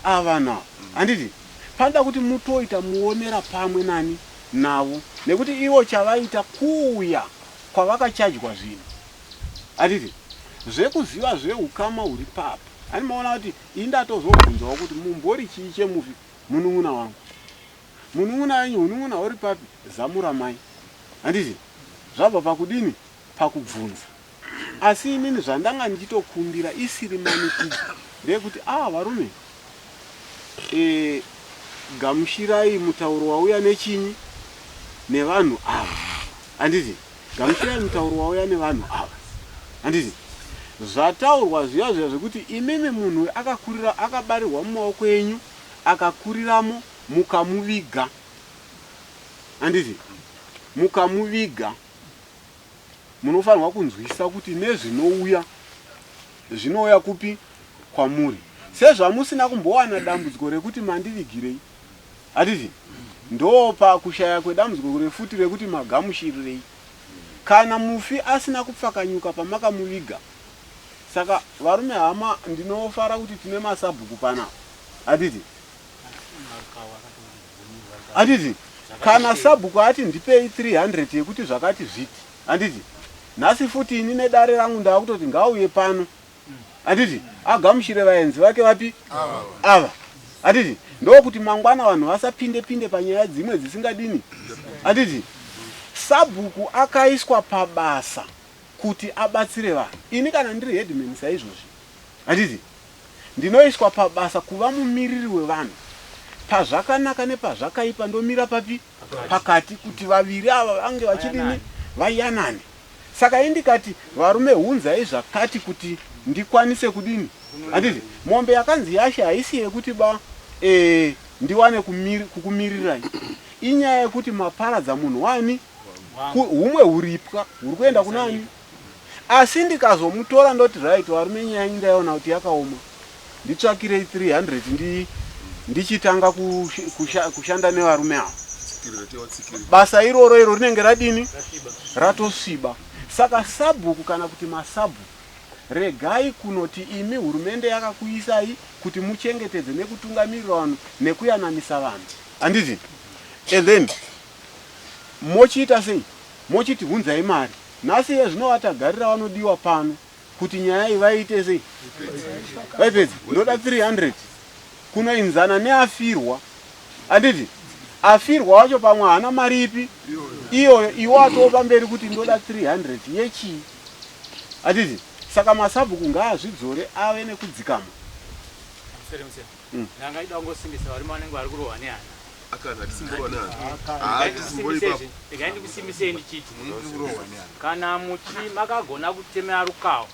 avana handiti panoda kuti mutoita muonera pamwe nani navo nekuti ivo chavaita kuuya kwavakachajwa zvinhu handiti zvekuziva zveukama huri papo ani maona kuti indatozobvunzawo kuti mumbori chii chemufi munun'una wangu munun'una wenyu hunun'una huri papi zamu ramai handiti Zvabva pakudini? Pakubvunza. Asi inini zvandanga ndichitokumbira isiri manikidzo ndeyekuti ah varume e, gamuchirai mutauro wauya nechinyi nevanhu ava handiti gamuchirai mutauro wauya nevanhu ava handiti zvataurwa zviya zviya zvekuti imimi munhu akakurira akabarirwa mumaoko enyu akakuriramo mukamuviga handiti mukamuviga munofanirwa kunzwisisa kuti nezvinouya zvinouya kupi kwamuri sezvamusina kumbowana dambudziko rekuti mandivigirei handiti ndopakushaya kwedambudziko refuti rekuti magamushirirei kana mufi asina kupfakanyuka pamakamuviga saka varume hama ndinofara kuti tine masabhuku panapa handiti handiti kana sabhuku ati ndipei 300 yekuti zvakati zviti handiti nhasi futi ini nedare rangu ndaakutoti ngaauye pano handiti agamuchire vaenzi vake vapi ava handiti ndokuti mangwana vanhu vasapinde pinde panyaya dzimwe dzisingadini handiti sabhuku akaiswa pabasa kuti abatsire vanhu ini kana ndiri headman saizvozvi handiti Ndinoiswa pabasa kuva mumiriri wevanhu. Pazvakanaka nepazvakaipa ndomira papi? Pakati kuti vaviri ava vange vachidini? Vayanane. Saka ini ndikati varume hunzai zvakati kuti ndikwanise kudini? Handiti mombe yakanzi yashe haisi yekuti ba eh, ndiwane kukumirirai. Inyaya yekuti maparadza munhu wani? Humwe huripwa huri kuenda kunani? Asi ndikazomutora ndoti right varume nyaya yenyu ndaiona kuti yakaoma nditsvakirei 300 ndi ndichitanga kushanda nevarume ava basa iroro iro rinenge radini ratosviba saka sabhuku kana kuti masabhuku regai kunoti imi hurumende yakakuisai kuti muchengetedze nekutungamirira vanhu nekuyananisa vanhu handiti and then mochiita sei mochiti hunzai mari Nhasi iye zvino vatagarira vanodiwa pano kuti nyaya iyi vaiite sei? Vaipedze. Ndoda 300 kunoinzana neafirwa. Handiti? Afirwa wacho pamwe haana mari ipi iyoyo iwe atoo pamberi kuti ndoda 300 yechii? Handiti? Saka masabhuku ngaazvidzore ave nekudzikama. Ndanga ida kungosimbisa varume vanenge vari kurohwa nehana. Regai ndikusimbisei ndichiti kana muchi makagona kutemera rukawo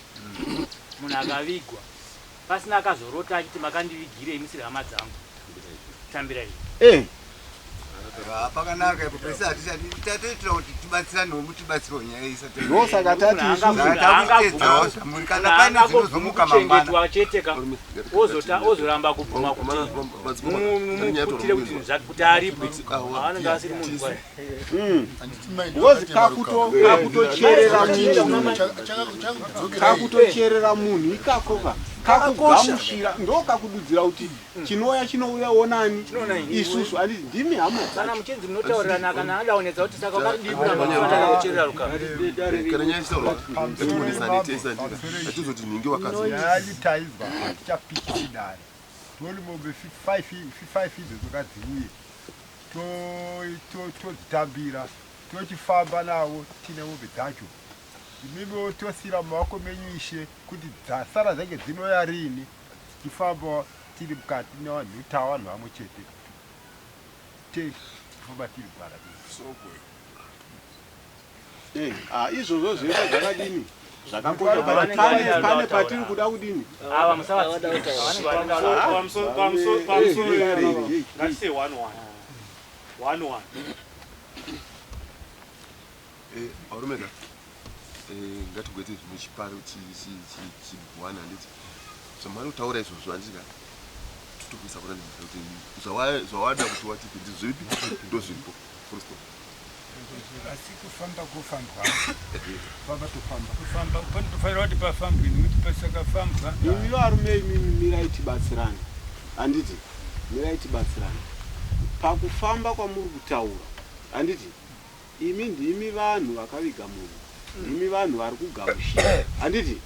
munhu akavigwa pasina akazorota achiti makandivigirei musiri hama dzangu tambira izvi. Eh. Pakanaka ipo pese hatisati tatoitira kuti tibatsiranewo mutibatsirewo nyaya isati Ndosaka tati isusu zvamuri kana paine zvinozomuka mangwana chete ka ozota ozoramba kubvuma kuti mumuputire kuti zvinhu zvake kuti aripwe anenge asiri munhu kwaye Because kakutocherera munhu kakutocherera munhu ikako ka kakugamushira ndokakududzira kuti Chinouya chinouya onani isusu handiti ndimi hama kana muchinzi munotaurirana kana ada kunetsa kuti saka wakadii kuramba kufanira kucherera rukama kana nyaya ichitaurwa ngatimuonesane tese handiti hatizoti nhingi wakazi nyaya yitaizwa hatichapikisi dare toli mombe 5 idzodzo ngadziuye todzitambira tochifamba navo tine mombe dzacho imimiwo tosira mumaoko menyu ishe kuti dzasara dzange dzinouya rini Tichifamba tiri mukati nevanhu tava vanhu vamwe chete tichifamba tiri gwara eh, ah, izvozvo zvese zvakadini zvakakosha but pane pane patiri kuda kudini ava musavapamusoro one one one one eh, varume ka eh, ngatigoite zvimwe chiparo chibwana handiti zvamari kutaura izvozvo handiti ka totokuisa kuna kuti zvawada kuti watipe ndizvipi ndozviripo full stop asi kufamba kofambwa famba tofamba kufamba panotofanira kuti pafambwe nekuti pasakafambwa imi varume imimi mirai tibatsirane handiti mirai tibatsirane pakufamba kwamuri kutaura handiti Imi ndimi vanhu vakaviga munhu, ndimi vanhu vari kugamushira, handiti?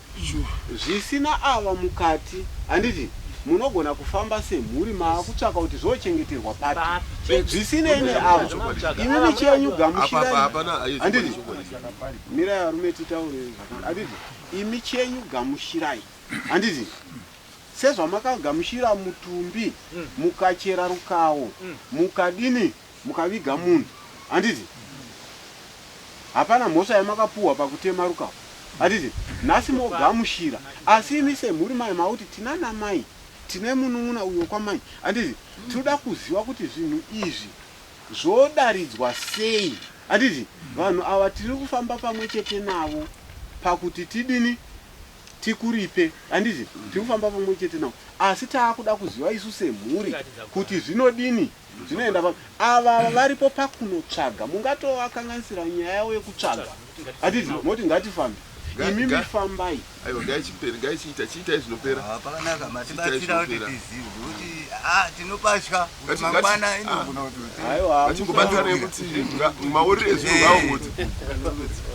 Zvisina ava mukati, handiti? Munogona kufamba semhuri maakutsvaka kuti zvochengeterwa papi. Zvisinei neavo. Imimi chenyu gamuchirai. Handiti? Mirai varume titaure zvakanaka. Handiti? Imi chenyu gamuchirai. Handiti? Sezvamakagamuchira mutumbi mukachera rukawo mukadini mukaviga munhu. Handiti? Hapana mhosva yamakapuhwa pakutema rukawo. Handiti? Nhasi mogamuchira. Asi imi semhuri mai mauti tinana mai, tine munun'una uyo kwamai. Handiti? Tinoda kuziva kuti zvinhu izvi zvodaridzwa sei. Handiti? Vanhu ava tiri kufamba pamwe chete navo pakuti tidini tikuripe. Handiti? Tiri kufamba pamwe chete navo. Asi taakuda kuziva isu semhuri kuti zvinodini zvinoenda pa ava varipo pakunotsvaga mungatovakanganisira nyaya yavo yekutsvaga. Handiti? Moti ngatifambe. Imimi fambai. Aiwa ngaichipere ngaichiita chiitai zvinopera. Ah, pakanaka matibatsira kuti tizive kuti ah tinopatya kuti mangwana inogona kuti Aiwa, Ngatingobatsirane kuti maorere ezvinhu ngaongoti.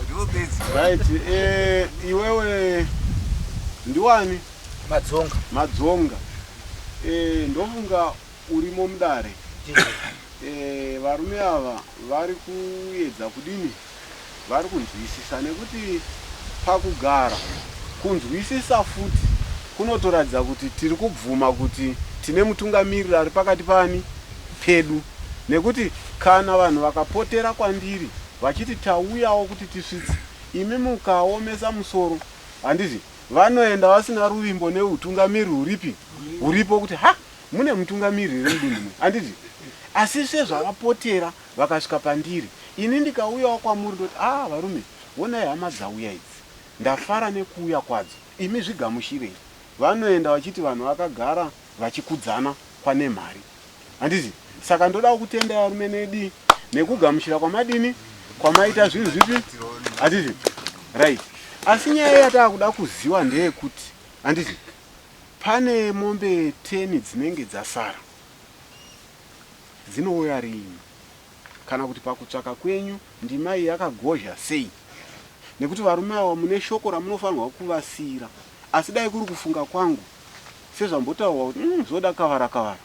Ndivo bedzi. Right, eh, iwewe ndiwani? Madzonga. Madzonga. Eh, ndofunga urimo mudare. Eh, varume ava vari kuedza kudini? Vari kunzwisisa nekuti pakugara kunzwisisa futi kunotoratidza kuti tiri kubvuma kuti tine mutungamiriri ari pakati pani pedu nekuti kana vanhu vakapotera kwandiri vachiti tauyawo kuti tisvitse imi mukaomesa musoro handiti vanoenda vasina ruvimbo neutungamiriri huripi huripo kuti ha mune mutungamiriri here mudunhu muno handiti asi sezvavapotera vakasvika pandiri ini ndikauyawo kwamuri ndoti ah varume honai hama dzauya idzi ndafara nekuuya kwadzo imi zvigamushirei vanoenda vachiti vanhu vakagara vachikudzana kwanemhari handiti saka ndoda kutendai varume nedi nekugamuchira kwamadini kwamaita zvinhu zvipi handiti right asi nyaya yataakuda kuziwa ndeyekuti handiti pane mombe 10 dzinenge dzasara dzinouya riini kana kuti pakutsvaka kwenyu ndima iyi yakagozha sei nekuti varume ava mune shoko ramunofanirwa kuvasiira asi dai kuri kufunga kwangu sezvambotaurwa kuti mm, zvoda kavara kavara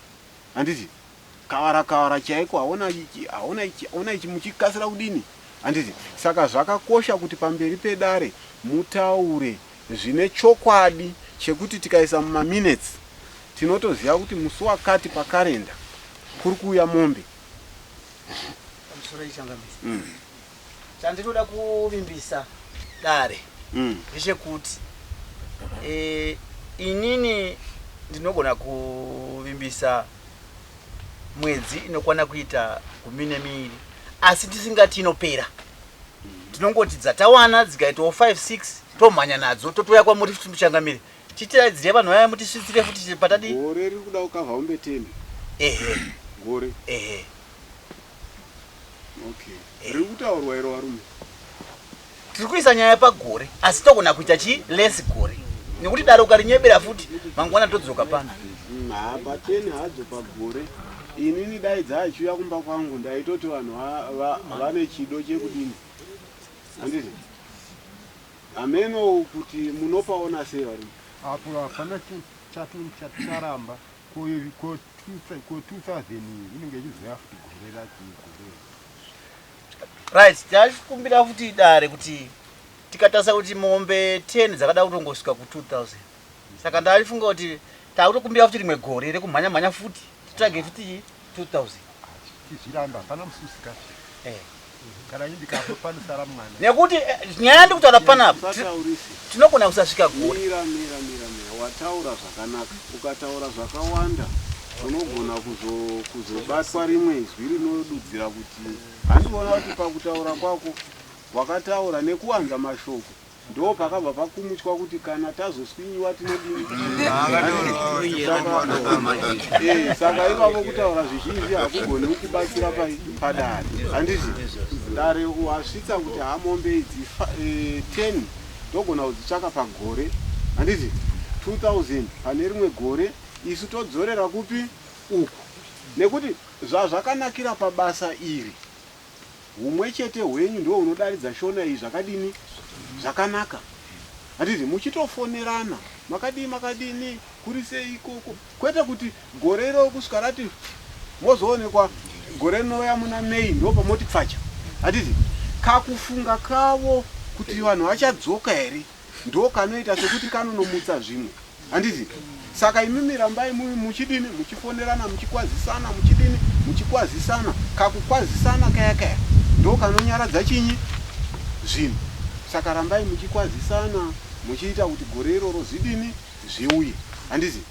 handiti kavara kavara chaiko haona ichi haona ichi haona ichi muchikasira kudini handiti saka zvakakosha kuti pamberi pedare mutaure zvine chokwadi chekuti tikaisa mumaminutes tinotoziva kuti musi wakati pakarenda kuri kuuya mombe. Pamusoro ichangamire. Chandinoda kuvimbisa dare ndechekuti inini ndinogona kuvimbisa mwedzi inokwana kuita 12 asi tisingati inopera. Tinongoti dzatawana dzikaitawo 5 6 tomhanya nadzo totouya kwamuri futi muchangamire. Titiraidzire vanhu vaya mutisvitsire futi patadi. Gore riri kuda kukavha mombe 10. Ehe. Gore. Ehe. Okay. Riri kutaurwa iro varume. Tiri kuisa nyaya pagore asi togona kuita chi less gore. Nekuti dare ukarinyebera futi mangwana todzoka pano. Haa pa 10 hadzo pagore. Inini dai dzaachiuya kumba kwangu ndaitoti vanhu vane chido chekudini. Handiti? Hameno kuti munopaona sei varume. Apo hapana chaticharamba ko ko 2000 iyi inenge ichizouya futi gore racho gore. Right, tachikumbira futi dare kuti tikatarisa kuti mombe 10 dzakada kutongosvika ku 2000. Saka ndaifunga kuti takutokumbira futi rimwe gore rekumhanya mhanya futi titsvage futi 2000. Tizviramba hapana musi usingasviki. Kana ini ndikafa panosara mwana. Nekuti nyaya yandikutaura panapa tinogona kusasvika gore. Mira mira mira mira wataura zvakanaka ukataura zvakawanda unogona kuzobatwa rimwe izwi rinodudzira kuti handikuona kuti pakutaura kwako wakataura nekuwanza mashoko ndo pakabva pakumuchwa kuti kana tazoswinyiwa tinodini. Saka ivavo kutaura zvizhinji hakugoni kubatsira padare handiti dare wasvitsa kuti hamombe idzi 10 togona kudzitsvaka pagore handiti 2000 pane rimwe gore isu todzorera kupi uku nekuti zvazvakanakira pabasa iri humwe chete hwenyu ndiwo hunodaridza shona iyi zvakadini zvakanaka handiti muchitofonerana makadii makadini Kuri sei ikoko? Kwete kuti gore iroro kusvika rati mozoonekwa gore rinouya muna May ndopamoti pfacha. Handiti? Kakufunga kavo kuti vanhu vachadzoka here ndokanoita sekuti kanonomutsa zvimwe. Handiti? Saka imimi rambai muchidini muchifonerana muchikwazisana muchidini muchikwazisana kakukwazisana kaya kaya ndokanonyaradza chinyi zvinhu. Saka rambai muchikwazisana muchiita kuti gore iroro zvidini zviuye handiti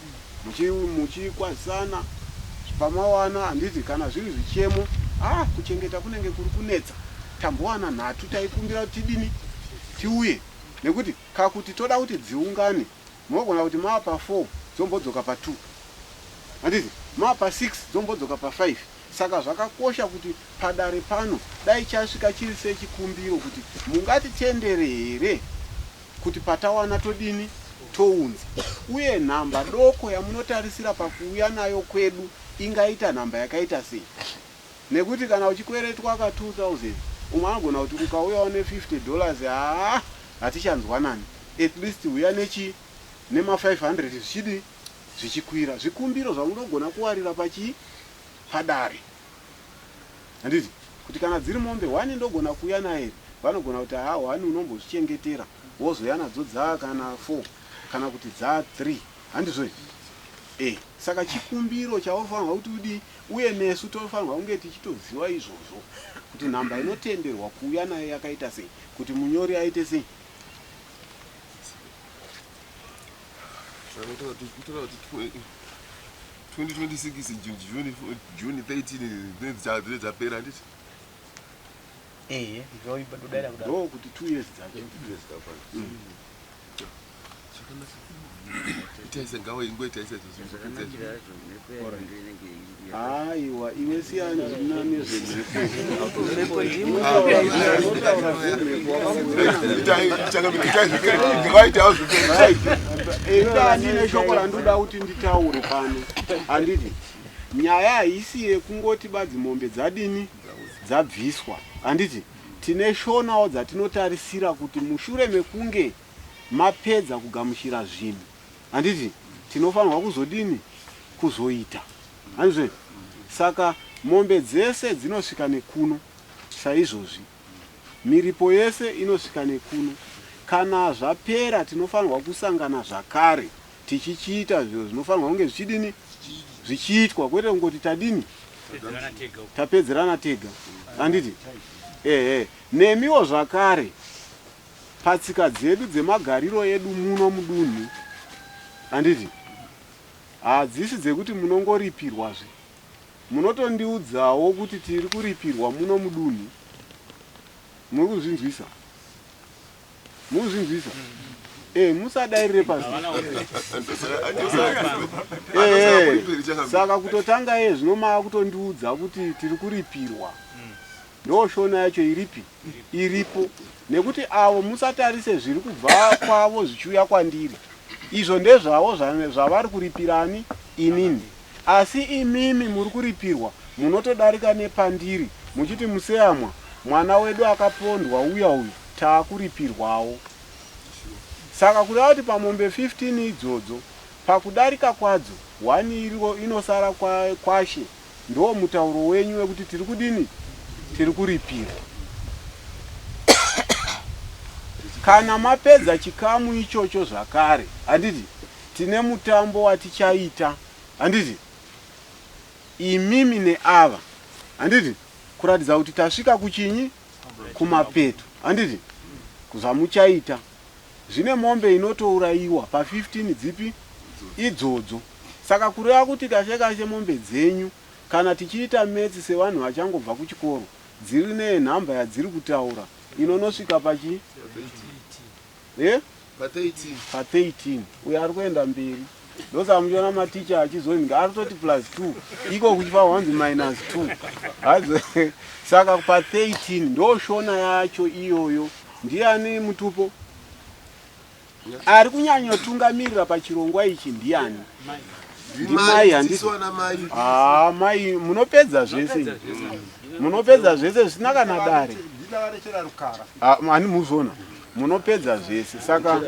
muchikwazisana pamawana handiti kana zviri zvichemo ah kuchengeta kunenge kuri kunetsa tambowana nhatu taikumbira kuti tidini tiuye nekuti kakuti toda kuti dziungane munogona kuti maa pa 4 dzombodzoka pa 2 handiti maa pa 6 dzombodzoka pa 5 saka zvakakosha kuti padare pano dai chasvika chiri sechikumbiro kuti mungatitendere here kuti patawana todini tounza uye nhamba doko yamunotarisira pakuuya nayo kwedu ingaita nhamba yakaita sei nekuti kana uchikweretwa ka 2000 umwe anogona kuti ukauyawo ne 50 dollars haa hatichanzwanani at least huya nechi nema 500 zvichidii zvichikwira zvikumbiro zvamunogona kuwarira pachii padare Handiti kuti kana dziri mombe one ndogona kuuya nayo here? Vanogona kuti haa one unombozvichengetera wozouya nadzo dzaa kana four kana kuti dzaa three. Handizvo here? Eh, saka chikumbiro chaunofanirwa kuti udii uye nesu tofanirwa kunge tichitoziva izvozvo kuti nhamba inotenderwa kuuya nayo yakaita sei kuti munyori aite sei. Saka totaura kuti 2026 June, June 13 dzinenge dzapera handiti? Ehe, ndodaira kudaro. Ndokuti 2 years dzacho. 2 years dzakwana. Zvakanaka. Itaisa ngawe ingoita isa Aiwa, iwe siyana nezvemhepo. Ndine shoko randoda kuti nditaure pano. Handiti nyaya haisi yekungoti badzi mombe dzadini dzabviswa. Handiti tine shonawo dzatinotarisira kuti mushure mekunge mapedza kugamuchira zvinhu handiti tinofanirwa kuzodini kuzoita handizve saka mombe dzese dzinosvika nekuno saizvozvi miripo yese inosvika nekuno kana zvapera tinofanirwa kusangana zvakare tichichiita zviro zvinofanirwa kunge zvichidini zvichiitwa kwete kungoti tadini tapedzerana tega handiti ehe nemiwo zvakare Patsika dzedu dzemagariro edu muno mudunhu, handiti? Hadzisi dzekuti munongoripirwazve. Munotondiudzawo kuti tiri kuripirwa muno mudunhu. Muri kuzvinzwisa? Muri kuzvinzwisa? Eh, musadairire pasi. Eh, saka kutotanga iye zvino maakutondiudza kuti tiri kuripirwa. Ndoshona yacho iripi? Iripo. Nekuti avo musatarise zviri kubva kwavo zvichiuya kwandiri. Izvo ndezvavo zvavari kuripirani inini. Asi imimi muri kuripirwa munotodarika nepandiri muchiti Museyamwa mwana wedu akapondwa uya uyu taakuripirwawo. Saka kureva kuti pamombe 15 idzodzo pakudarika kwadzo one inosara kwaShe Ndoo mutauro wenyu wekuti tiri kudini? Tiri kuripira. Kana mapedza chikamu ichocho zvakare, handiti tine mutambo watichaita, handiti imimi neava, handiti kuratidza kuti tasvika kuchinyi kumapeto, handiti zvamuchaita Zvine mombe inotourayiwa pa 15 dzipi idzodzo. Saka kureva kuti kashe kashe mombe dzenyu kana tichiita maths sevanhu vachangobva kuchikoro dziri nenhamba yadziri kutaura inonosvika pachi eh? Pa 13. Pa 13. Uyo ari kuenda mberi. Ndosaka muchiona maticha achizonzi ari kutoti plus 2 iko kuchifa wanzi minus 2. Hadzo saka pa 13 ndoshona yacho iyoyo. Ndiani mutupo? Ari kunyanyotungamirira pachirongwa ichi ndiani? Ndimai handiti? Ah, mai munopedza zvese. Munopedza zvese zvisina kana dare. Ah, ani muzona. Munopedza zvese saka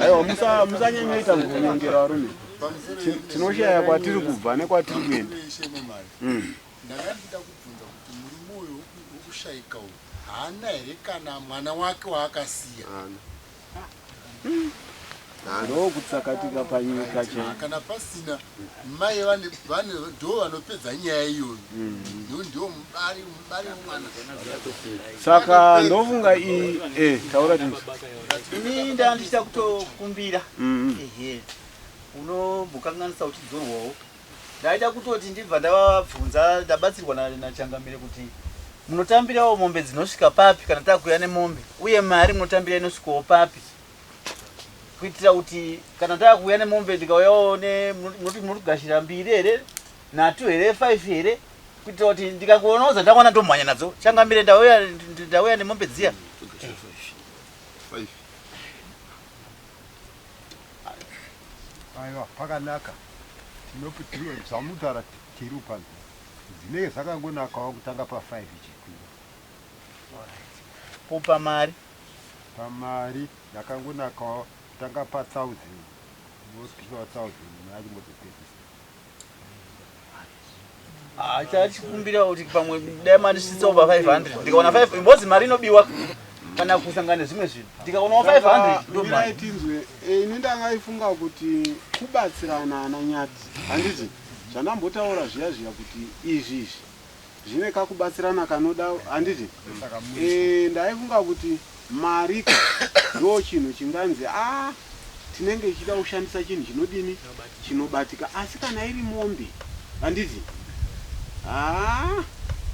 aiwa musanyanyoita kunyongera varume. Tinoshaya kwatiri kubva nekwatiri kuenda. Ndanga ndichida kubvunza kuti murume uyu wokushaika uyu haana here kana mwana wake waakasiya? Ndokutsakatika panyika che. Kana pasina mai vane vane ndo vanopedza nyaya iyoyo. Ndo ndio mubari mubari wemwana. Saka ndofunga iyi eh taura tinzi. Ini ndandichida kutokumbira. Ehe. Unombokanganisa uchidzorwawo. Ndaida kutoti ndibva ndavabvunza ndabatsirwa nachangamire kuti munotambirawo mombe dzinosvika papi kana takuya nemombe uye mari munotambira inosvikawo papi kuitira kuti kana takuuya nemombe ndikauyawo munoti munogashira mbiri here nhatu here five here kuitira kuti ndikakuonawo dzandakwana ndomhanya nadzo changamire ndauya ndauya nemombe dziya Aiwa pakanaka tinopitiwa zvamutaura tiri upanzwa dzinenge dzakangonakawo kutanga pa 5 chikwira. Ko pamari? Pamari yakangonakawo kutanga pa 1000 mopiwa 1000 mari motopedzisa. Ah, chachikumbira kuti pamwe dai mandisvitsawo pa 500 ndikaona 5 imbozi mari inobiwa kana kusangana nezvimwe zvinhu ndikaonawo 500 ndomirai tinzwe eh, ini ndangaifunga kuti kubatsirana ana nyati handiti zvandambotaura zviya zviya kuti izvi izvi zvine kakubatsirana kanoda handiti eh, ndaifunga kuti marika ndo chinhu chinganzi a ah, tinenge ichida kushandisa chinhu chinodini chinobatika asi kana iri mombe handiti haa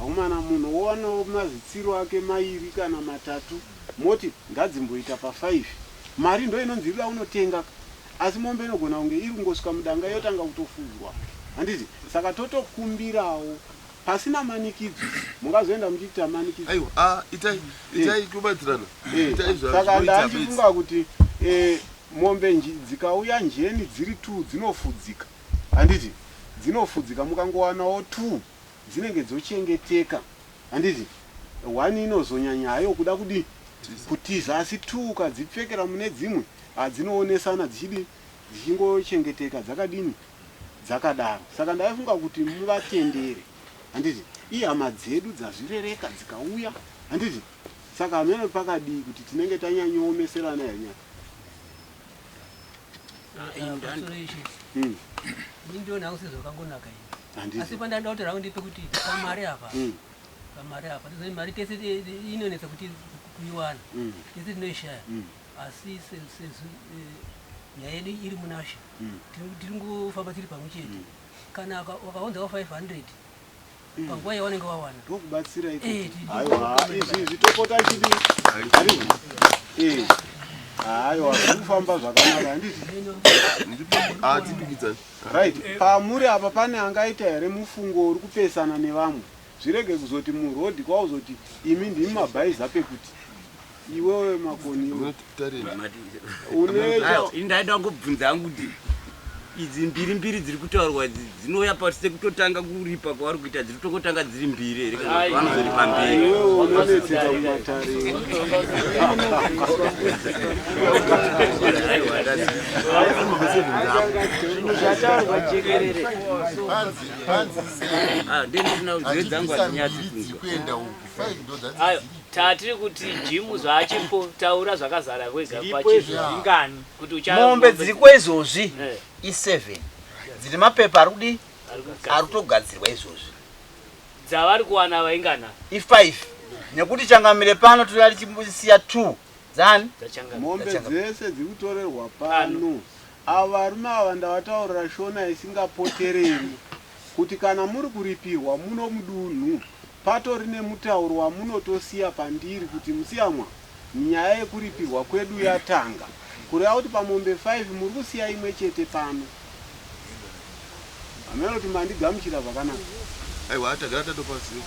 akomana munhu wowanawo mazitsiro ake mairi kana matatu moti ngadzimboita pa 5 mari ndo inonzi iri unotenga asi mombe inogona kunge iri kungosvika mudanga yotanga kutofudzwa handiti saka totokumbirawo pasina manikidzo mungazoenda muchiti tamanikidzo aiwa ah, itai itai kubatsirana eh, itai zva- saka zvinoita ndandifunga kuti eh, mombe dzikauya njeni dziri two dzinofudzika handiti dzinofudzika mukangowanawo two dzinenge dzochengeteka handiti one inozonyanya hayo kuda kudii kutiza asi two ukadzipfekera mune dzimwe hadzinoonesana dzichidii dzichingochengeteka dzakadini dzakadaro saka ndaifunga kuti muvatendere handiti ihama dzedu dzazvirereka dzikauya handiti saka hameno pakadii kuti tinenge tanyanyoomeserana here nyaya Ini ndiona hangu sezvakangonaka ini. Handiti. Asi pandanda kuti rangu ndepekuti pamari apa. Pamari apa. Tozoti mari tese inonetsa kuti kuiwana. Tese tinoishaya. Asi sezvo nyaya yedu iri munashe. Tiri kungofamba tiri pamwe chete. Kana wakaunzawo 500 panguva yawanenge wawana. Ndokubatsira Eh, ikoko. Aiwa, izvi izvi topota chidi. Handiti? Eh. Aiwa, zviri kufamba zvakanaka, handiti? Ah, tipikidzani. Right, pamuri apa pane angaita here mufungo uri kupesana nevamwe? Zvirege kuzoti murodhi kwauzoti imi ndimi mabhaiza pekuti iwewe Makoni iwe. Une Ini ndaida kungobvunza hangu kuti idzi mbiri mbiri dziri kutaurwa idzi dzinouya pasi sekutotanga kuripa kwavari kuita dziri kutongotanga dziri mbiri here kana kuti vanozoripa mbiri Iwewe unonetseka mumatare. Zvinhu zvataurwa jekerere. Ndendisina nzeve dzangu hadzinyatsi kunzwa. kuenda uku 5 ndo dzadzi Ayo, tatiri kuti jimu zvaachipo taura zvakazara wega Dziripo izvo dzingani? kuti ucha mombe dziriko izvozvi Eh. i7 dzine mapepa ari kudii Ari kugadzirwa. ari kutogadzirwa izvozvi dzavari kuwana vaingana i5 nekuti changamire pano toda tichisiya 2 dzani Mombe dzese dziri kutorerwa pano. Ava varume ava ndavataurira shona isingapotereri kuti kana muri kuripirwa muno mudunhu patori nemutauro wamunotosiya pandiri kuti musiyamwa nyaya yekuripirwa kwedu yatanga kureva kuti pamombe 5 muri kusiya imwe chete pano hameno kuti mandigamuchira zvakanaka aiwa tagara tatopaziva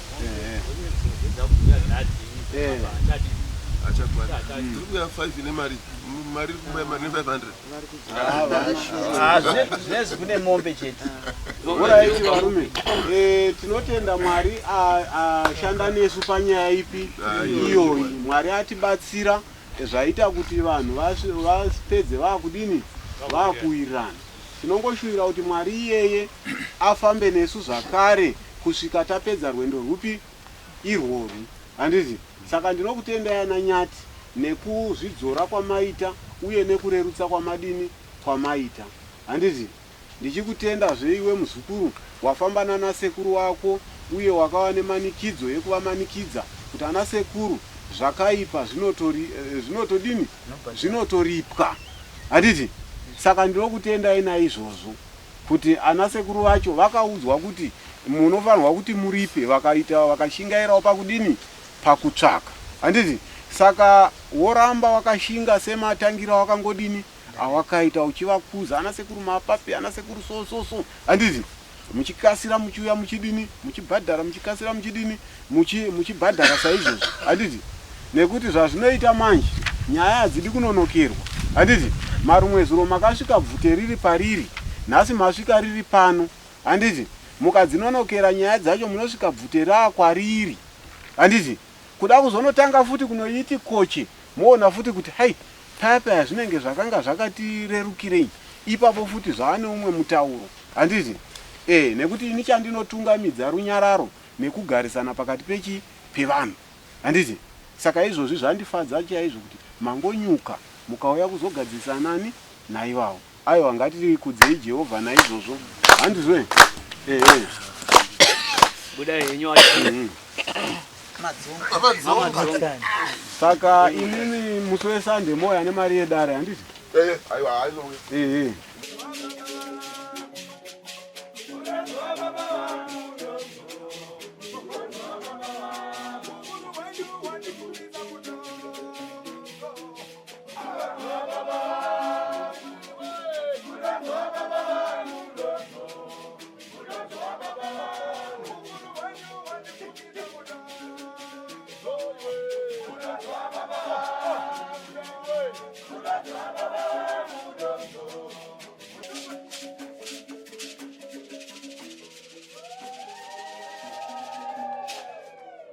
Eh. Achakwana. Tiri kuya 5 nemari. Mari iri kubuya mari ne 500. Ah, zvinezvi kune mombe chete. Horaiti varume. Eh, tinotenda Mwari ashanda nesu panyaya ipi iyoyi. Mwari atibatsira zvaita kuti vanhu vapedze vaakudini vaakuwirirana. Tinongoshuvira kuti Mwari iyeye afambe nesu zvakare kusvika tapedza rwendo rwupi irworwu. Handiti? Saka ndinokutendai ana Nyati nekuzvidzora kwamaita uye nekurerutsa kwamadini kwamaita. Handiti? Ndichikutendazve iwe muzukuru wafamba nana sekuru wako uye wakava nemanikidzo yekuvamanikidza kuti ana sekuru zvakaipa zvinotori eh, zvinotodini zvinotoripwa. Handiti? Saka ndinokutendai naizvozvo. Kuti ana sekuru vacho vakaudzwa kuti munofanirwa kuti muripe vakaita vakashingairawo pakudini pakutsvaka handiti saka woramba wakashinga sematangiro awakangodini awakaita uchivakuza ana sekuru mapapi ana sekuru so so so handiti muchikasira muchiuya muchidini muchibhadhara muchikasira muchidini muchibhadhara saizvozvo handiti nekuti zvazvinoita manje nyaya hadzidi kunonokerwa handiti marumwe zuro makasvika bvute riri pariri nhasi masvika riri pano handiti mukadzinonokera nyaya dzacho munosvika bvute raakwariri handiti kuda kuzonotanga futi kunoiti koche moona futi kuti hai paya paya zvinenge zvakanga zvakatirerukirei ipapo futi zvaane umwe mutauro handiti e nekuti ini chandinotungamidza runyararo nekugarisana pakati pechi pevanhu handiti saka izvozvi zvandifadza chaizvo kuti mangonyuka mukauya kuzogadzirisa nani naivavo aiwa ngatikudzei jehovha naizvozvo handizvo ehe buda henyu Saka imimi musi wesande mouya nemari yedare handiti? Eh, aiwa, ehe.